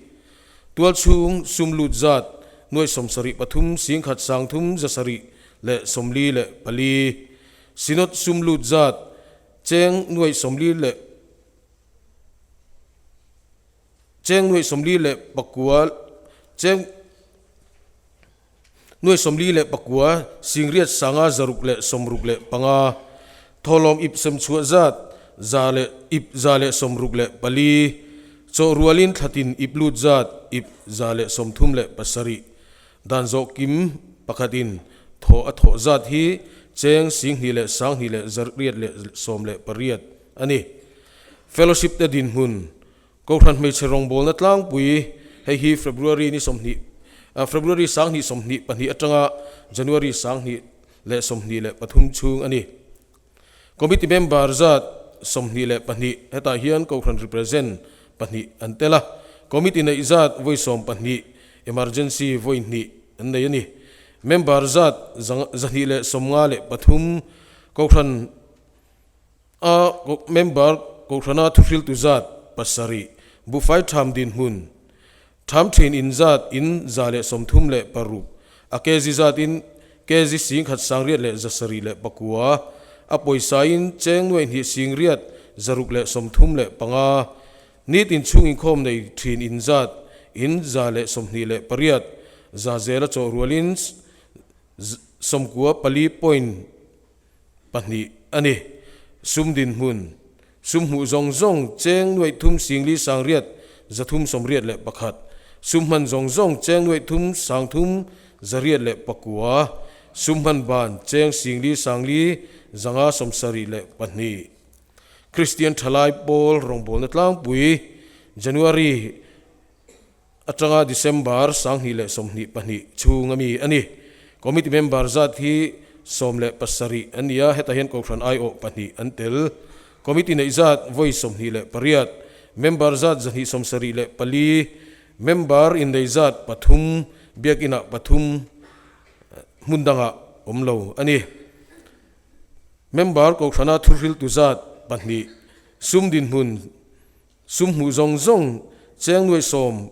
Tual chhung sum lut zat nuai 73 singkhat sangthum 754, Synod sum lut zat cheng nuai sawmli leh cheng nuai sawmli leh pakua cheng Nuai 49 singriat sanga 665, thawhlawm ip sem chhuah zat za leh ip 164, chaw rualin thlatin ip lut zat ip 137, dan zawh kim pakhatin thaw a thawh zat hi cheng 20 leh 20 leh zariat leh 18 a ni. Fellowship te dinhmun Kohhran hmeichhe rawngbawlna tlangpui, hei hi February ni 20, February 2022 atanga January 2023 chhung a ni. Committee member zat 22, hetah hian Kohhran represent pahnih an tel a. Committee neih zat vawi 12, emergency vawi hnih an nei a ni. Member zat 253, Kohhran A member Kohhrana thuhriltu zat pasarih, Buhfai ṭham dinhmun, Ṭham ṭhin in zat in 136, a kg zat in kg 10 649, a pawisa in cheng nuaihnih singriat 635, nitin chhung inkhawm nei ṭhin in zat in 128, za zela chawh rual in 94 point pahnih a ni. Sum dinhmun, sum hmuh zawng zawng cheng nuaih thum singli sangriat 381, sum hman zawng zawng cheng nuaih thum sang thum zariat leh pakua, sum hman ban cheng singli sangli 572. Kristian thalai pawl rawngbawlna tlangpui January atanga December 2022 chhung ami a ni. Committee member zat hi 17 an ni a, hetah hian Kohhran aiawh pahnih an tel. Committee neih zat vawi 28, member zat 274, member innei zat pathum, biakinah pathum hmun dangah awm lo a ni. Member Kohhrana thuhriltu zat pahnih, sum dinhmun Sum hmuh zawng zawng cheng nuaih sawm,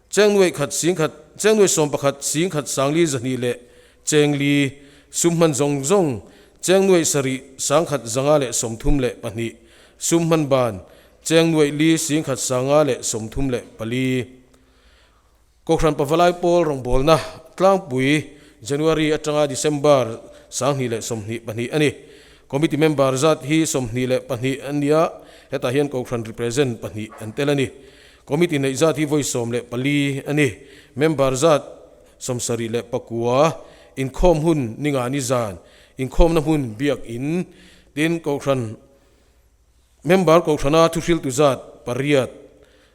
cheng nuaih khat sing khat, cheng nuaih sawm pakhat sing khat sangli zahnih leh cheng li, sum hman zawng zawng cheng nuaih sarih sang khat zanga leh sawmthum leh pahnih, sum hman ban cheng nuaih li sing khat sanga leh sawmthum leh pali. Kohhran Pavalai Pawl rawngbawlna tlangpui January atanga December 2022 a ni. Committee member zat hi 22 an ni a, hetah hian Kohhran represent pahnih an tel a ni. Committee neih zat hi vawi 14 a ni. Member zat 79, inkhawm hun ninga ni zan, inkhawmna hmun biak in, tin Kohhran Member Kohhrana thuhriltu zat pariat,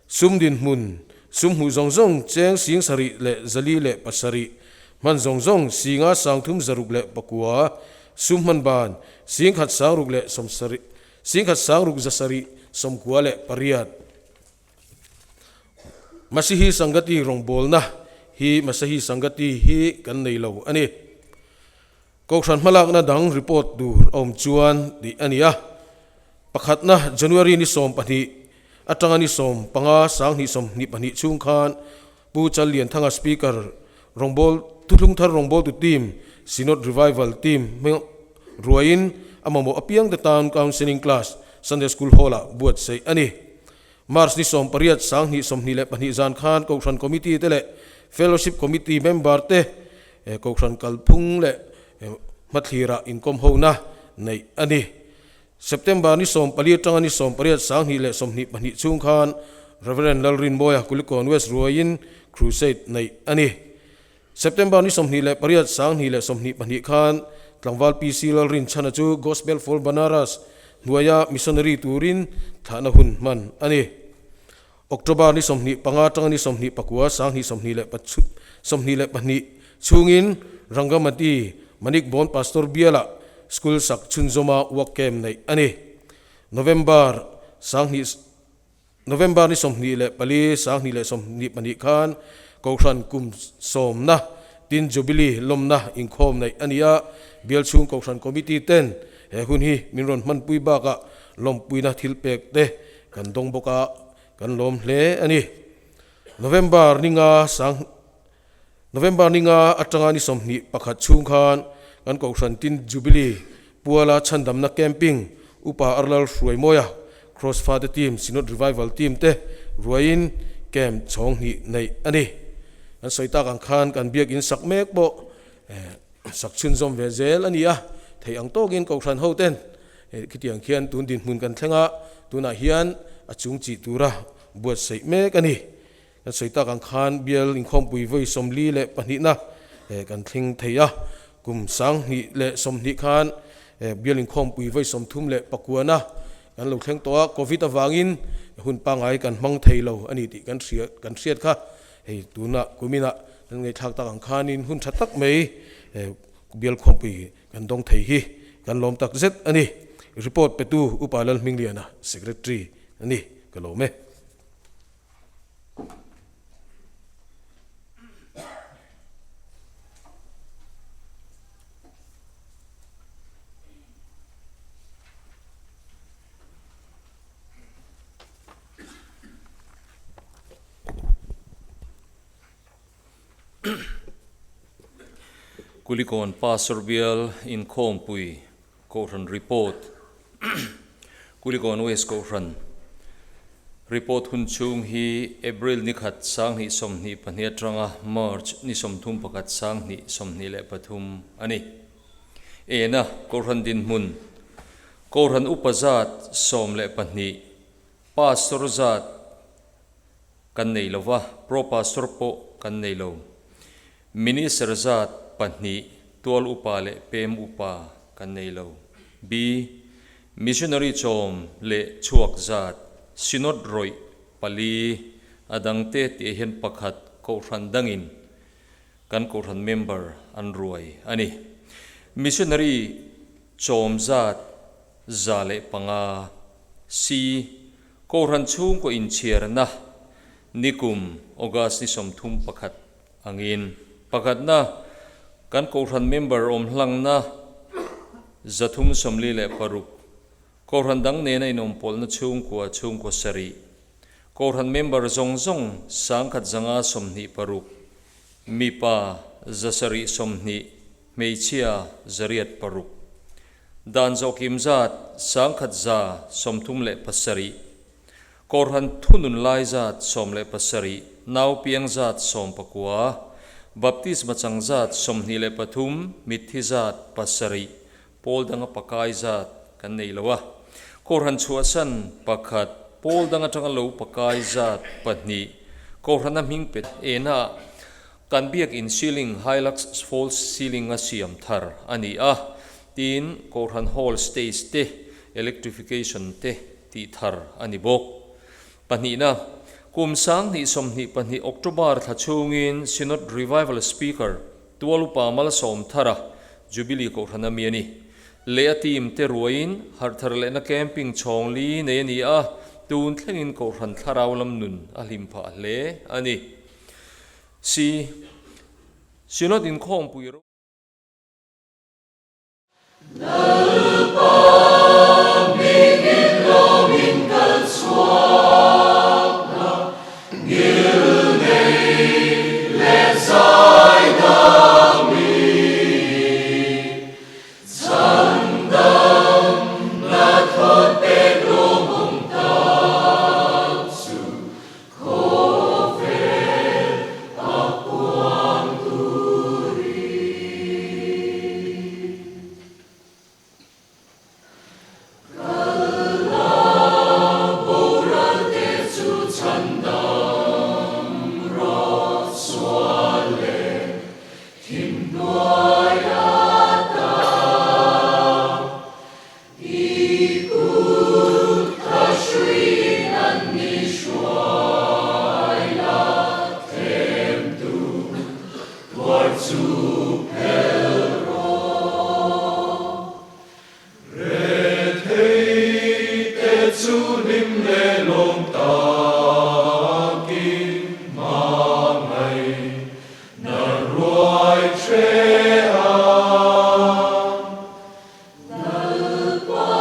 sum dinhmun, sum hmuh zawng zawng cheng sing sarih leh zali leh pasarih, hman zawng zawng singa sangthum zaruk leh pakua, sum hman ban sing khat sangruk leh sawmsarih, sing khat sangruk zasarih sawmkua leh pariat. Masihi Sangati rawngbawlna hi Masahi Sangati hi kan nei lo a ni. Kohhran hmalakna dang report tur a awm chuan tih a ni a, pakhatna January ni 12 atanga ni 15 2022 chhung khan Pu Challianthanga Speaker rawngbawltu Thlungthar rawngbawltu team Synod Revival team hming ruaiin a mamawh apiang te tan Counselling Class Sunday School Hall-ah buatsaih a ni. March ni 18 2022 zan khan Kohhran Committee te leh Fellowship Committee member te Kohhran kalphung leh hmathlirah inkawm hona neih a ni. September ni 14 atanga ni 18 2022 chhung khan Rev. Lalrinmawia Kulikawn West ruaiin Crusade neih a ni. September ni 28 2022 khan tlangval PC Lalrinchhana chu Gospel for Banaras hnuaia missionary turin thlahna hun hman a ni. October ni 25 atanga ni 29 2022 chhungin Rangamati Manik Bon Pastor Biala School sak chhunzawma work camp neih a ni. November 20 November ni 24 2022 khan Kohhran kum sawmna tin Jubilee lawmna inkhawm neih a ni a, bial chhung Kohhran Committee ten he hun hi min rawn hmanpui bakah lawmpuina thil pek te Kan dawng bawk a, kan lawm hle a ni. November ni nga sang November ni nga atanga ni 21 chhung khan kan Kohhran tin Jubilee Puala chhandamna camping Upa Arlal Hruaimawia Cross Fate Team Synod Revival Team te ruaiin camp chhawng hnih neih a ni. Kan sawi tak ang khan kan biakin sak mek pawh sak chhunzawm ve zel a ni a, theih ang tawkin Kohhran ho ten Khitiang khian tun dinhmun kan thleng a, tunah hian a chung chih tura buatsaih mek a ni. Kan sawi tak ang khan bial inkhawmpui vawi 42na kan thleng thei a, kum 2020 khan bial inkhawmpui vawi 39na kan lo thleng tawh a, Covid avangin hun pangngai kan hmang thei lo a ni tih kan hria kan hriat kha. Hei tunah kuminah kan ngaihthlak tak ang khanin hun tha tak mai bial khawmpui Kan dawng thei hi kan lawm tak zet a ni. Report petu Upa Lalhmingliana, Secretary a ni. Ka lawm e. Kulikawn Pastor Bial Inkhawmpui Kohhran Report Kulikawn West Kohhran Report hun chhung hi April ni khat 2022 atanga March ni 31 2023 a ni. Ena Kohhran dinhmun Kohhran upa zat 12 Pastor zat kan nei lo va, Pro Pastor pawh kan nei lo. Minister zat pahnih, tual upa leh pem upa kan nei lo. B. Missionary chawm leh chhuak zat, Synod rawih pali, a dangte tih hian pakhat Kohhran dangin kan Kohhran member an ruai a ni. Missionary chawm zat 105. C. Kohhran chhungkaw inchhiarna nikum August ni 31 angin pakhatna kan Kohhran member awm hlangna 346 Kohhran dang nena inawmpawlhna chhungkua chhungkaw sarih Kohhran member zawng zawng 1126 mipa 720 hmeichhia 806 Dan zawhkim zat 1137 Kohhran thunun lai zat 17 nau piang zat 19 Baptisma chang zat 23 mitthi zat 7 pawl danga pakai zat kan nei lo a. Kohhran chhuahsan pakhat pawl dang atanga lo pakai zat pahnih Kohhrana hming pe ena kan biak in ceiling Hilux false ceiling a siam thar a ni a. Tin, Kohhran hall stage te electrification te tih thar a ni bawk. Pahnihna, kum 2022 October thla chhungin Synod Revival Speaker Tualupa Malsawm Thara Jubilee Kohhrana mi a ni. Leh a team te ruaiin harh thar lehna camping chhawng li nei a ni a, tun thlengin Kohhran thlarau lam nun a hlim phah hle a ni. C. Synod inkhawmpui ro. Lalpa mingin lawmin kal chhuak la, ngilnei leh zaidami. Chhandam na thawn pek lawmawm tak chu khawvel a puang turin. Kal la boral te chu chhandam rawh sual leh thim hnuai ata. I kut kha hruiin an ni hruai la thlem tu tuar chu phel rawh. Rethei te chu hlim leh lawm takin hmangaih na ruai hre a. Lalpa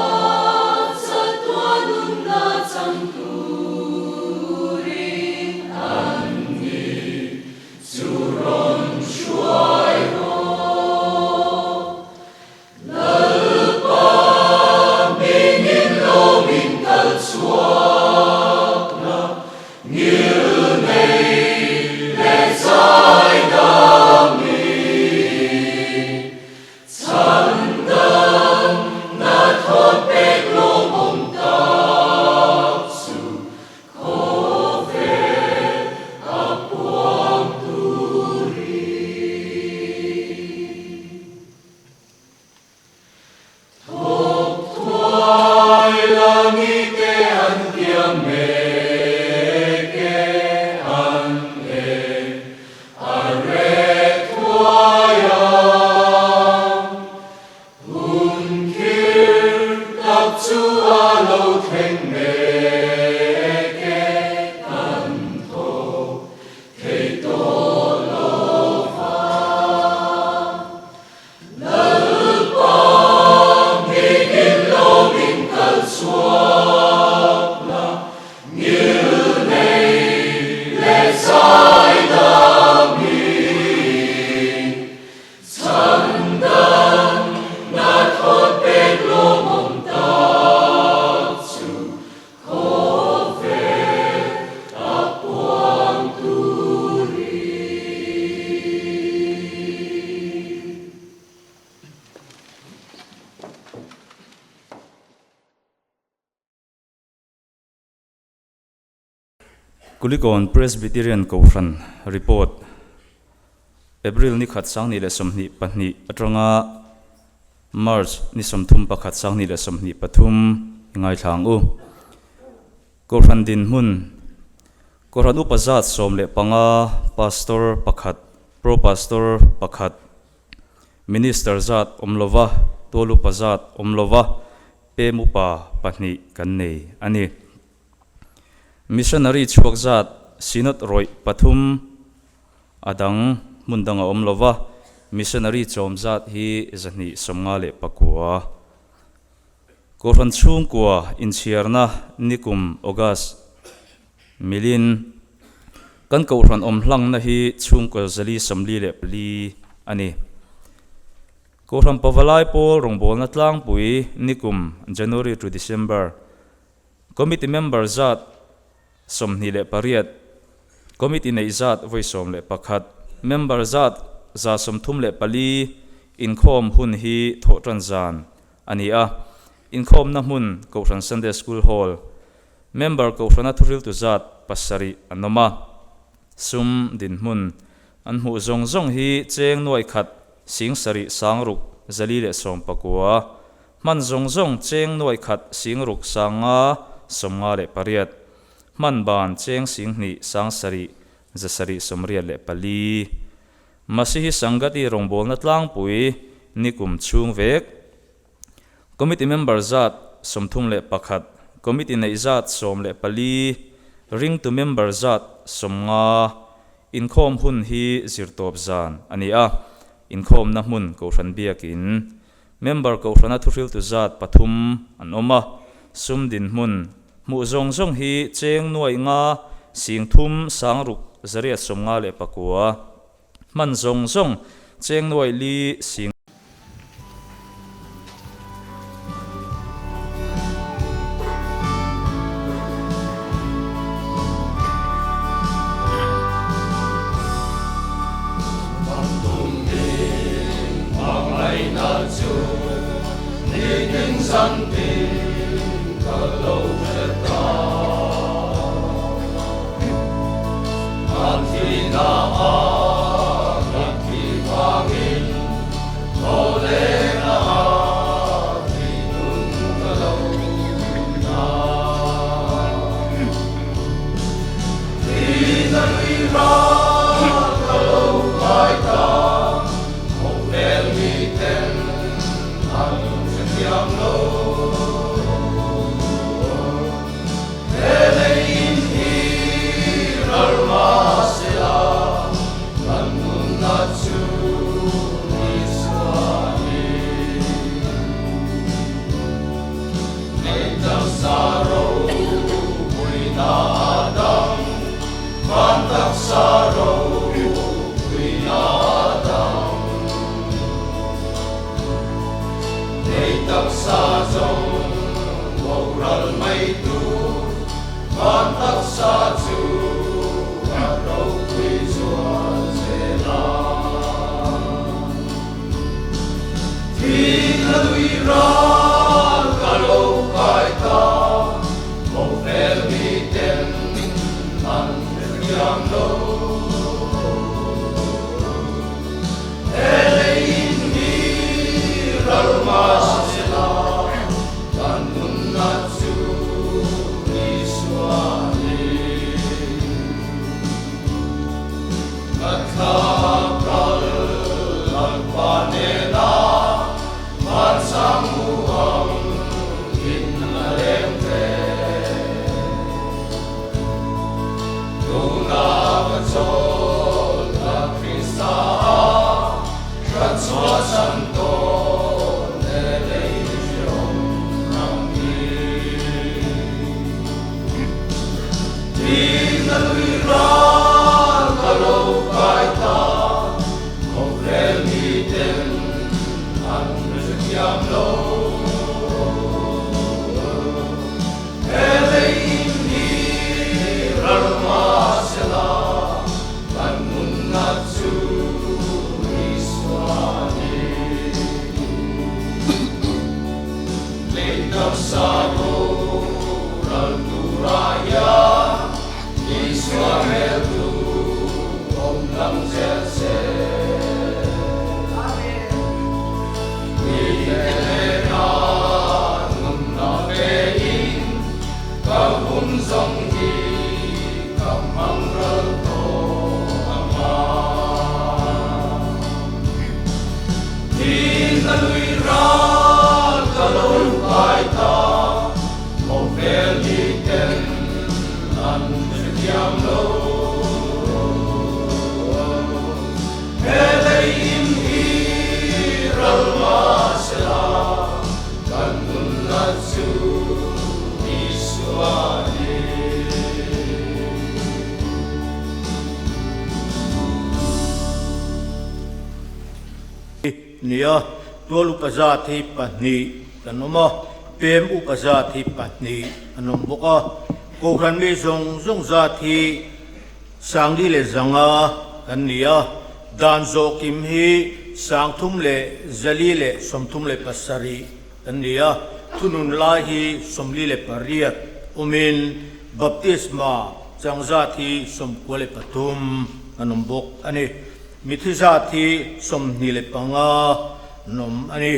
chatuah nunna chang turin an ni chu rawn hruai rawh. Lalpa mingin lawmin kal chhuak la, ngilnei leh zaidamin. Chhandam na thawn pek lawmawm tak chu khawvel a puang turin. Thawk thuai langite an kiam mek e an eng a reh thuai ang. Hun khir tak chu a lo thleng mek e, kan thawk thei tawh lo vang. Lalpa hmingin lawmin kal chhuak la, ngilnei leh zaidamin. Kulikawn Presbyterian Kohhran report, April ni khat 2022 atanga March ni 31 2023 i ngaithla ang u. Kohhran dinhmun, Kohhran upa zat 15, Pastor pakhat, Pro Pastor pakhat, Minister zat awm lova, tual upa zat awm lova, pem upa pahnih kan nei a ni. Missionary chhuak zat Synod rawih pathum a dang hmun dang a awm lova, missionary chawm zat hi 259. Kohhran chhungkua inchhiarna nikum August milin kan kohhran awm hlangna hi chhungkaw 444 a ni. Kohhran Pavalai pawl rawngbawlna tlangpui nikum January to December Committee member zat 28, Committee neih zat vawi 11, member zat 134 inkhawm hun hi thawhtan zan a ni a. Inkhawmna hmun Kohhran Sunday School Hall, member Kohhrana thuhriltu zat pasarih an awm a. Sum dinhmun an hmuh zawng zawng hi cheng nuai khat sing sarih sang ruk 419, Hman zawng zawng cheng nuai khat sing ruk 558, hman ban cheng 2 7 784. Masihi Sangati rawngbawlna tlangpui nikum chhung vek. Committee member zat 31, committee neih zat 14, ringtu member zat 50, inkhawm hun hi zirtawp zan a ni a, inkhawmna hmun Kohhran biakin Member Kohhrana thuhriltu zat pathum an awm a, sum dinhmun hmuh zawng zawng hi cheng nuai nga 3 sang ruk 859, hman zawng zawng cheng nuai li sing. nia. Tual upa zat hi pahnih kan awm a, pem upa zat hi pahnih an awm bawk a. Kohhran mi zawng zawng zat hi Sangli leh zanga kan ni a, dan zawh kim hi 337 kan ni a, thunun lai hi 48 awmin baptisma chang zat hi 93 an awm bawk a ni. Mithi zat hi 25 an awm a ni.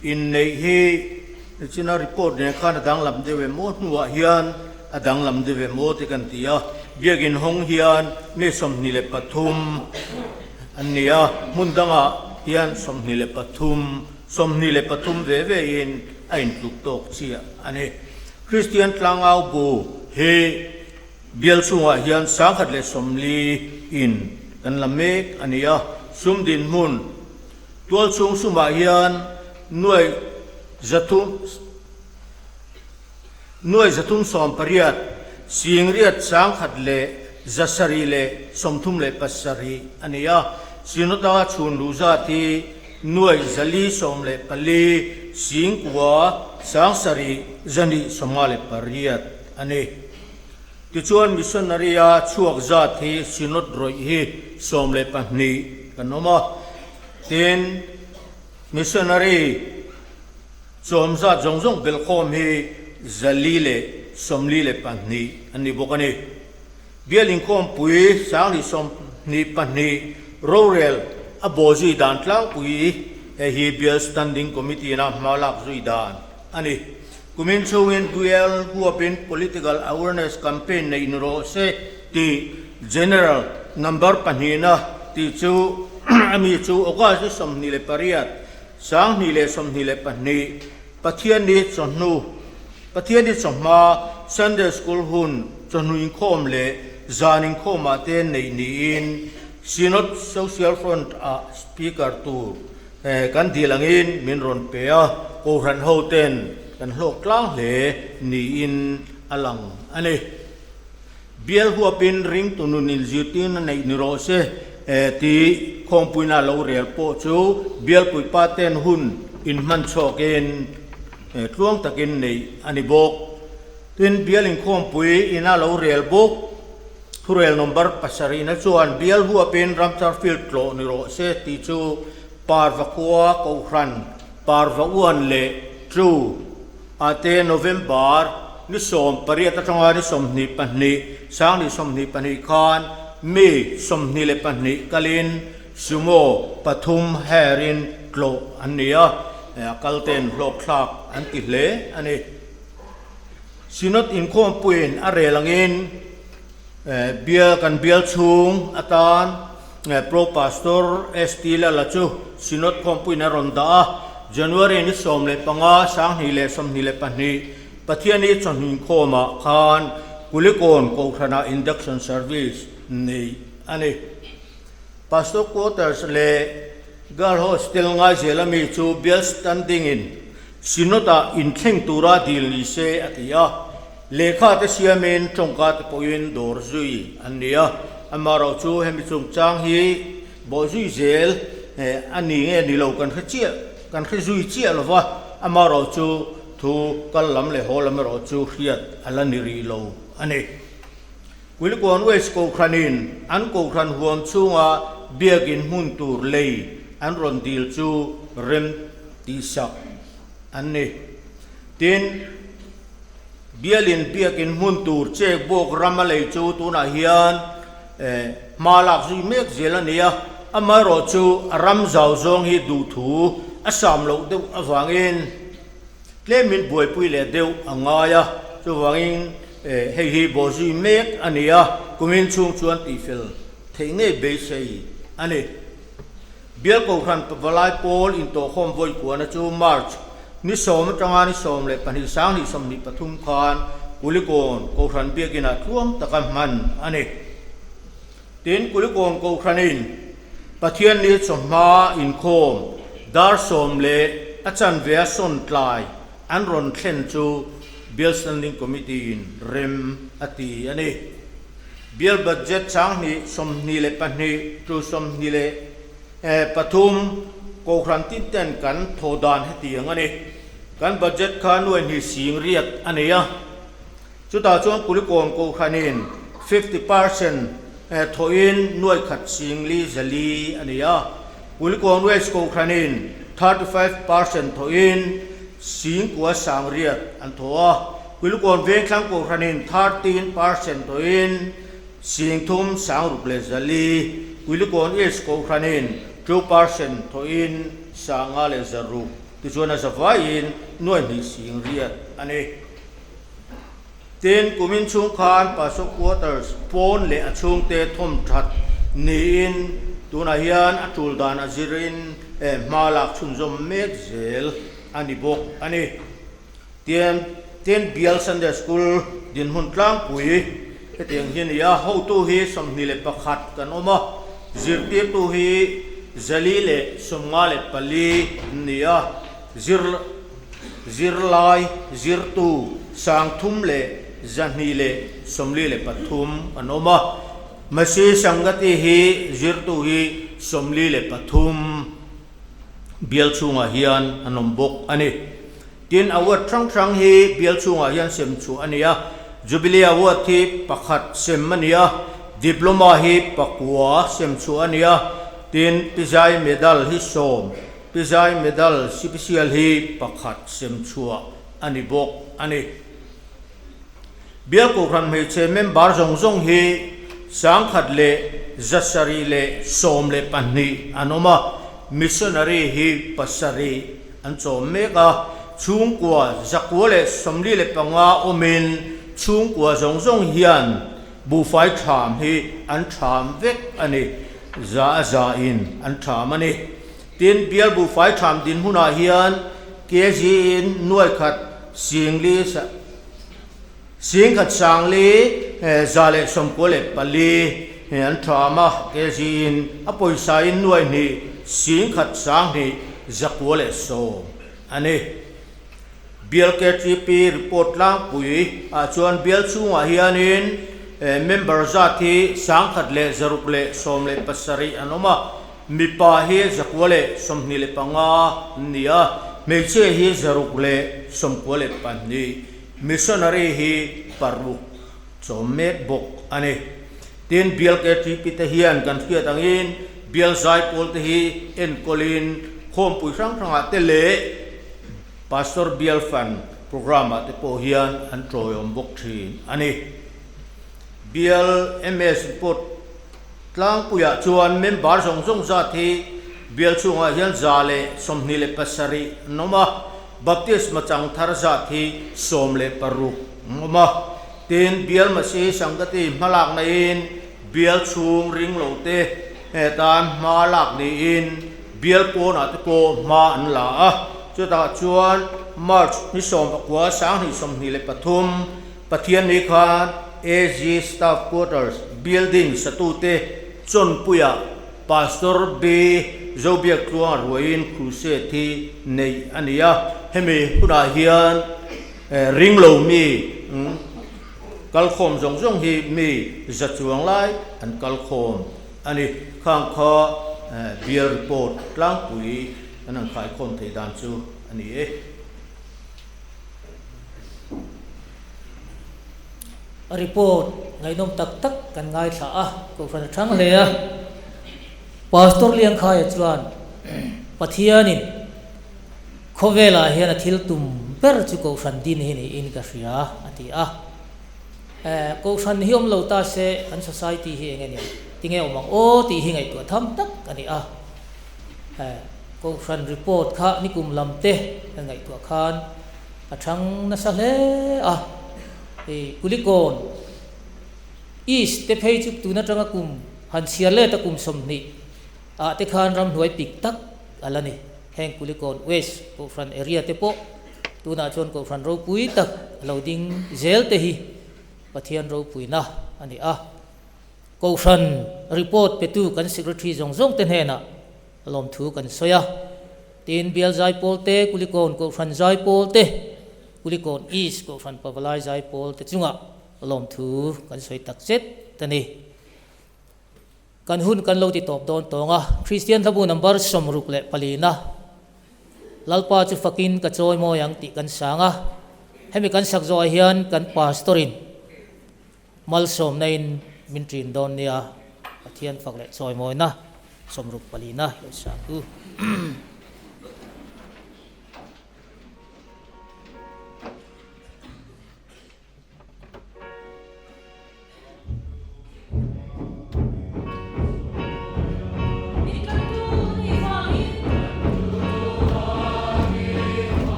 Inneih hi nichina report nen khan a danglam deuh em aw hnuah hian A danglam deuh em aw te kan ti a, biakin hawng hian mi 23 an ni a, hmun dangah hian 23, 23 ve ve in a intluk tawk chiah a ni. Kristian tlangau bu hi bial chhungah hian 140 in kan la mek a ni a, sum dinhmun tual chhung sumah hian nuai zathum, Nuai 318, 737 a ni a. Synod-a chhun luh zat hi nuai 414, 9,758 a ni. Tichuan Missionary-a chhuak zat hi Synod rawih hi 12 kan awm a. Tin, Missionary Chawm zat zawng zawng belhkhawm hi 442 an ni bawk a ni. Bial inkhawmpui 2022 rorel a bawhzui dan tlangpui hei hi Bial Standing Committee-na hma lak zui dan a ni. Kumin chhungin Bial huapin Political Awareness Campaign neih ni rawh se tih General Number pahnihna tih chu a mi chu August ni 28 2022 Pathianni chawhnu Pathianni chawhma Sunday School hun chawhnu inkhawm leh zan inkhawmah te neih niin Synod Social Front ah Speaker tur kan dil angin min rawn pe a, Kohhran ho ten kan hlawk tlang hle niin a lang a ni. Bial huapin ringtu nun inzirtirna neih ni rawh se tih khawmpuina lo rel pawh chu bialpuipa ten hun inhman chhawkin tluang takin neih a ni bawk. Tin, bial inkhawmpui ina lo rel bawk. Thurel number pasarihna chuan bial huapin Ramsar Field tlawh ni rawh se tih chu Parva khua Kohhran, Parva Uan leh Tlu ate November ni 18 atanga ni 22, 2022 khan mi 22 kalin sumo pathum hire-in tlawh an ni a, a kalten hlawkthlak an ti hle a ni. Synod inkhawmpuiin a rel angin bial kan bial chhung atan Pro Pastor ST Lala chu Synod khawmpuiin a rawn dah a, January ni 15, 2022, Pathiani chawhni inkhawmah khan Kulikawn Kohhranah Induction Service neih a ni. Pastor Quarters leh Girl Hostel ngaizel ami chu bial standing-in Synod-ah inthleng tura dil ni se a ti a. Lehkha te siamin tawngka te pawhin dawr zui an ni a. Amaherawh chu hemi chungchang hi bawhzui zel a ni nge ni lo kan hre chiah kan hre zui chiah lo va, amaherawh chu thu kal lam leh haw lam erawh chu hriat a la ni rih lo a ni. Kulikawn West Kohhranin an Kohhran huam chhunga biakin hmun tur lei an rawn dil chu rem tihsak an ni. Tin, bialin biakin hmun tur chek bawk ram a lei chu tunah hian hma lak zui mek zel a ni a, amaherawh chu a ram zau zawng hi duhthu a sam loh deuh avangin Tlemin buaipui leh deuh a ngai a, chuvangin hei hi bawhzui mek a ni a, kumin chhung chuan tihfel theih ngei beisei a ni. Bial Kohhran Pavalai Pawl intawhkhawm vawi kuana chu March ni 10 atanga ni 12 2023 khan Kulikawn Kohhran Biakinah tluang taka hman a ni. Tin, Kulikawn Kohhranin Pathianni chawhma inkhawm dar 10 leh a chanve a sawn tlai an rawn thlen chu Bial Standing Committee-in rem a ti a ni. Bial Budget 2022 to 23 Kohhran tin ten kan thaw dan hetiang a ni. Kan budget kha nuai hnih sing riat a nei a. Chutah chuan Kulikawn Kohhranin 50% thawhin nuai khat sing li zali a ni a. Kulikawn West Kohhranin 35% thawhin sing kua sang riat an thaw a. Kulikawn Vengthlang Kohhranin 13% thawhin sing thum sang ruk leh zali. Kulikawn East Kohhranin 2% thawhin sanga leh zaruk tichuan a zavaiin nuai hnih sing riat a ni. Tin, kumin chhung khan Pastor Quarters pawn leh a chhungte thawm that niin tunah hian a tul dan a zirin hma lak chhunzawm mek zel a ni bawk a ni. Tin, tin Bial Sunday School dinhmun tlangpui hetiang hi a ni a, hotu hi 21 kan awm a, zirtirtu hi 454 an ni a, zir. Zirlai zirtu 3243 an awm a, Masi Sangati hi zirtu hi 43 bial chhungah hian an awm bawk a ni. Tin, award hrang hrang hi bial chhungah hian sem chhuah a ni a, Jubilee Award hi pakhat sem a ni a, Diploma hi pakua sem chhuah a ni a, tin, Pizai Medal hi sawm Pizai Medal sipisial hi pakhat sem chhuah a ni bawk a ni. Bial Kohhran hmeichhe member zawng zawng hi 1712 an awm a, missionary hi pasarih an chawm mek a, chhungkua 145 awmin chhungkua zawng zawng hian buhfai ṭham hi an ṭham vek a ni, za a za in an ṭham a ni. Tin, bial buhfai ṭham din hunah hian kg in nuai khat sing li sing khat sang li 194 an ṭham a, kg in a pawisa in nuai hnih sing khat sang hnih 910 a ni. Bial KTP report tlangpui ah chuan bial chhungah hianin member zat hi 1617 an awm a, Mipa hi 125 an ni a, hmeichhia hi 692, missionary hi paruk chawm mek bawk a ni. Tin, Bial KTP te hian kan hriat angin Bial Zaipawl te hi enkawlin khawmpui hrang hrangah te leh Pastor Bial Fund programme ah te pawh hian an tawiawm bawk thin a ni. Bial MS report. Tlangpuiah chuan member zawng zawng zat hi bial chhungah hian 127 an awm a, baptisma chang thar zat hi 16 an awm a. Tin, bial Masihi Sangati hmalakna in bial chhung ring lo te tan hma lak niin bial pawnah te pawh hma an la a. Chutah chuan March ni 19 2023 Pathianni khan AG Staff Quarters building satute Chawnpuiah Pastor B. Zobiaktluanga ruaiin crusade hi neih a ni a, hemi hunah hian ringlo mi kalkhawm zawng zawng hi mi za chuang lai an kalkhawm a ni. Khang kha bial report tlangpui an han khaikhawm theih dan chu a ni e. A report ngaihnawm tak tak kan ngaithla a, Kohhran a thang hle a. Pastor Liangkhaia chuan Pathianin khawvelah hian a thil tum ber chu Kohhran din hi niin ka hria a ti a. Kohhran hi awm lo ta se kan society hi eng nge ni ang? Tinge awm ang aw tih hi ngaihtuah tham tak a ni a. Kohhran report kha nikum lam te kan ngaihtuah khan a thang nasa hle a, hei Kulikawn East te phei chu tun atanga kum han chhiar let a kum 20 ah te khan ramhnuai pik tak a la ni. Heng Kulikawn West Kohhran area te pawh tunah chuan Kohhran ropui tak a lo ding zel te hi Pathian ropuina a ni a. Kohhran report petu kan Secretary zawng zawng te hnenah lawmthu kan sawi a. Tin, Bial Zaipawl te, Kulikawn Kohhran Zaipawl te, Kulikawn East Kohhran Pavalai Zaipawl te chungah lawmthu kan sawi tak zet a ni. Kan hun kan lo ti tawp dawn tawng a, Kristian hlabu number 64 na Lalpa chu fakin ka chawi mawi ang tih kan sang a, hemi kan sak zawhah hian kan Pastor-in malsawmna-in min ṭin dawn nia, Pathian fak leh chawi mawina 64 na lo sang u.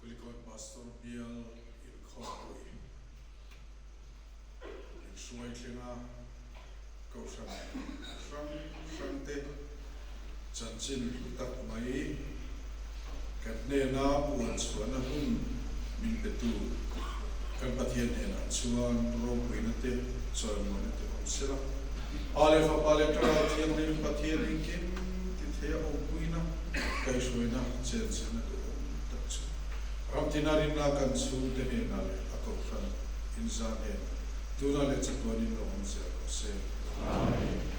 Kulikawn Pastor bial inkhawmpui inhruai thlenga Kohhran hrang hrangte chanchin hlu tak mai kan hnena puan chhuahna hun min petu kan Pathian hnenah chuan ropuina te chawimuana te awm sela. Pa leh Fapa leh Thlarau Thianghlim Pathian engkim ti theia awmpuina kaihhruaina chenchilna duhawm tak chu ramtina rinna kan chhungte hnenah leh a kohhran inzah hnenah tunah leh chatuanin lo awm zel rawh se. Amen.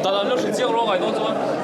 Dan an lo hrilh chiang rawng ai dawn chuan.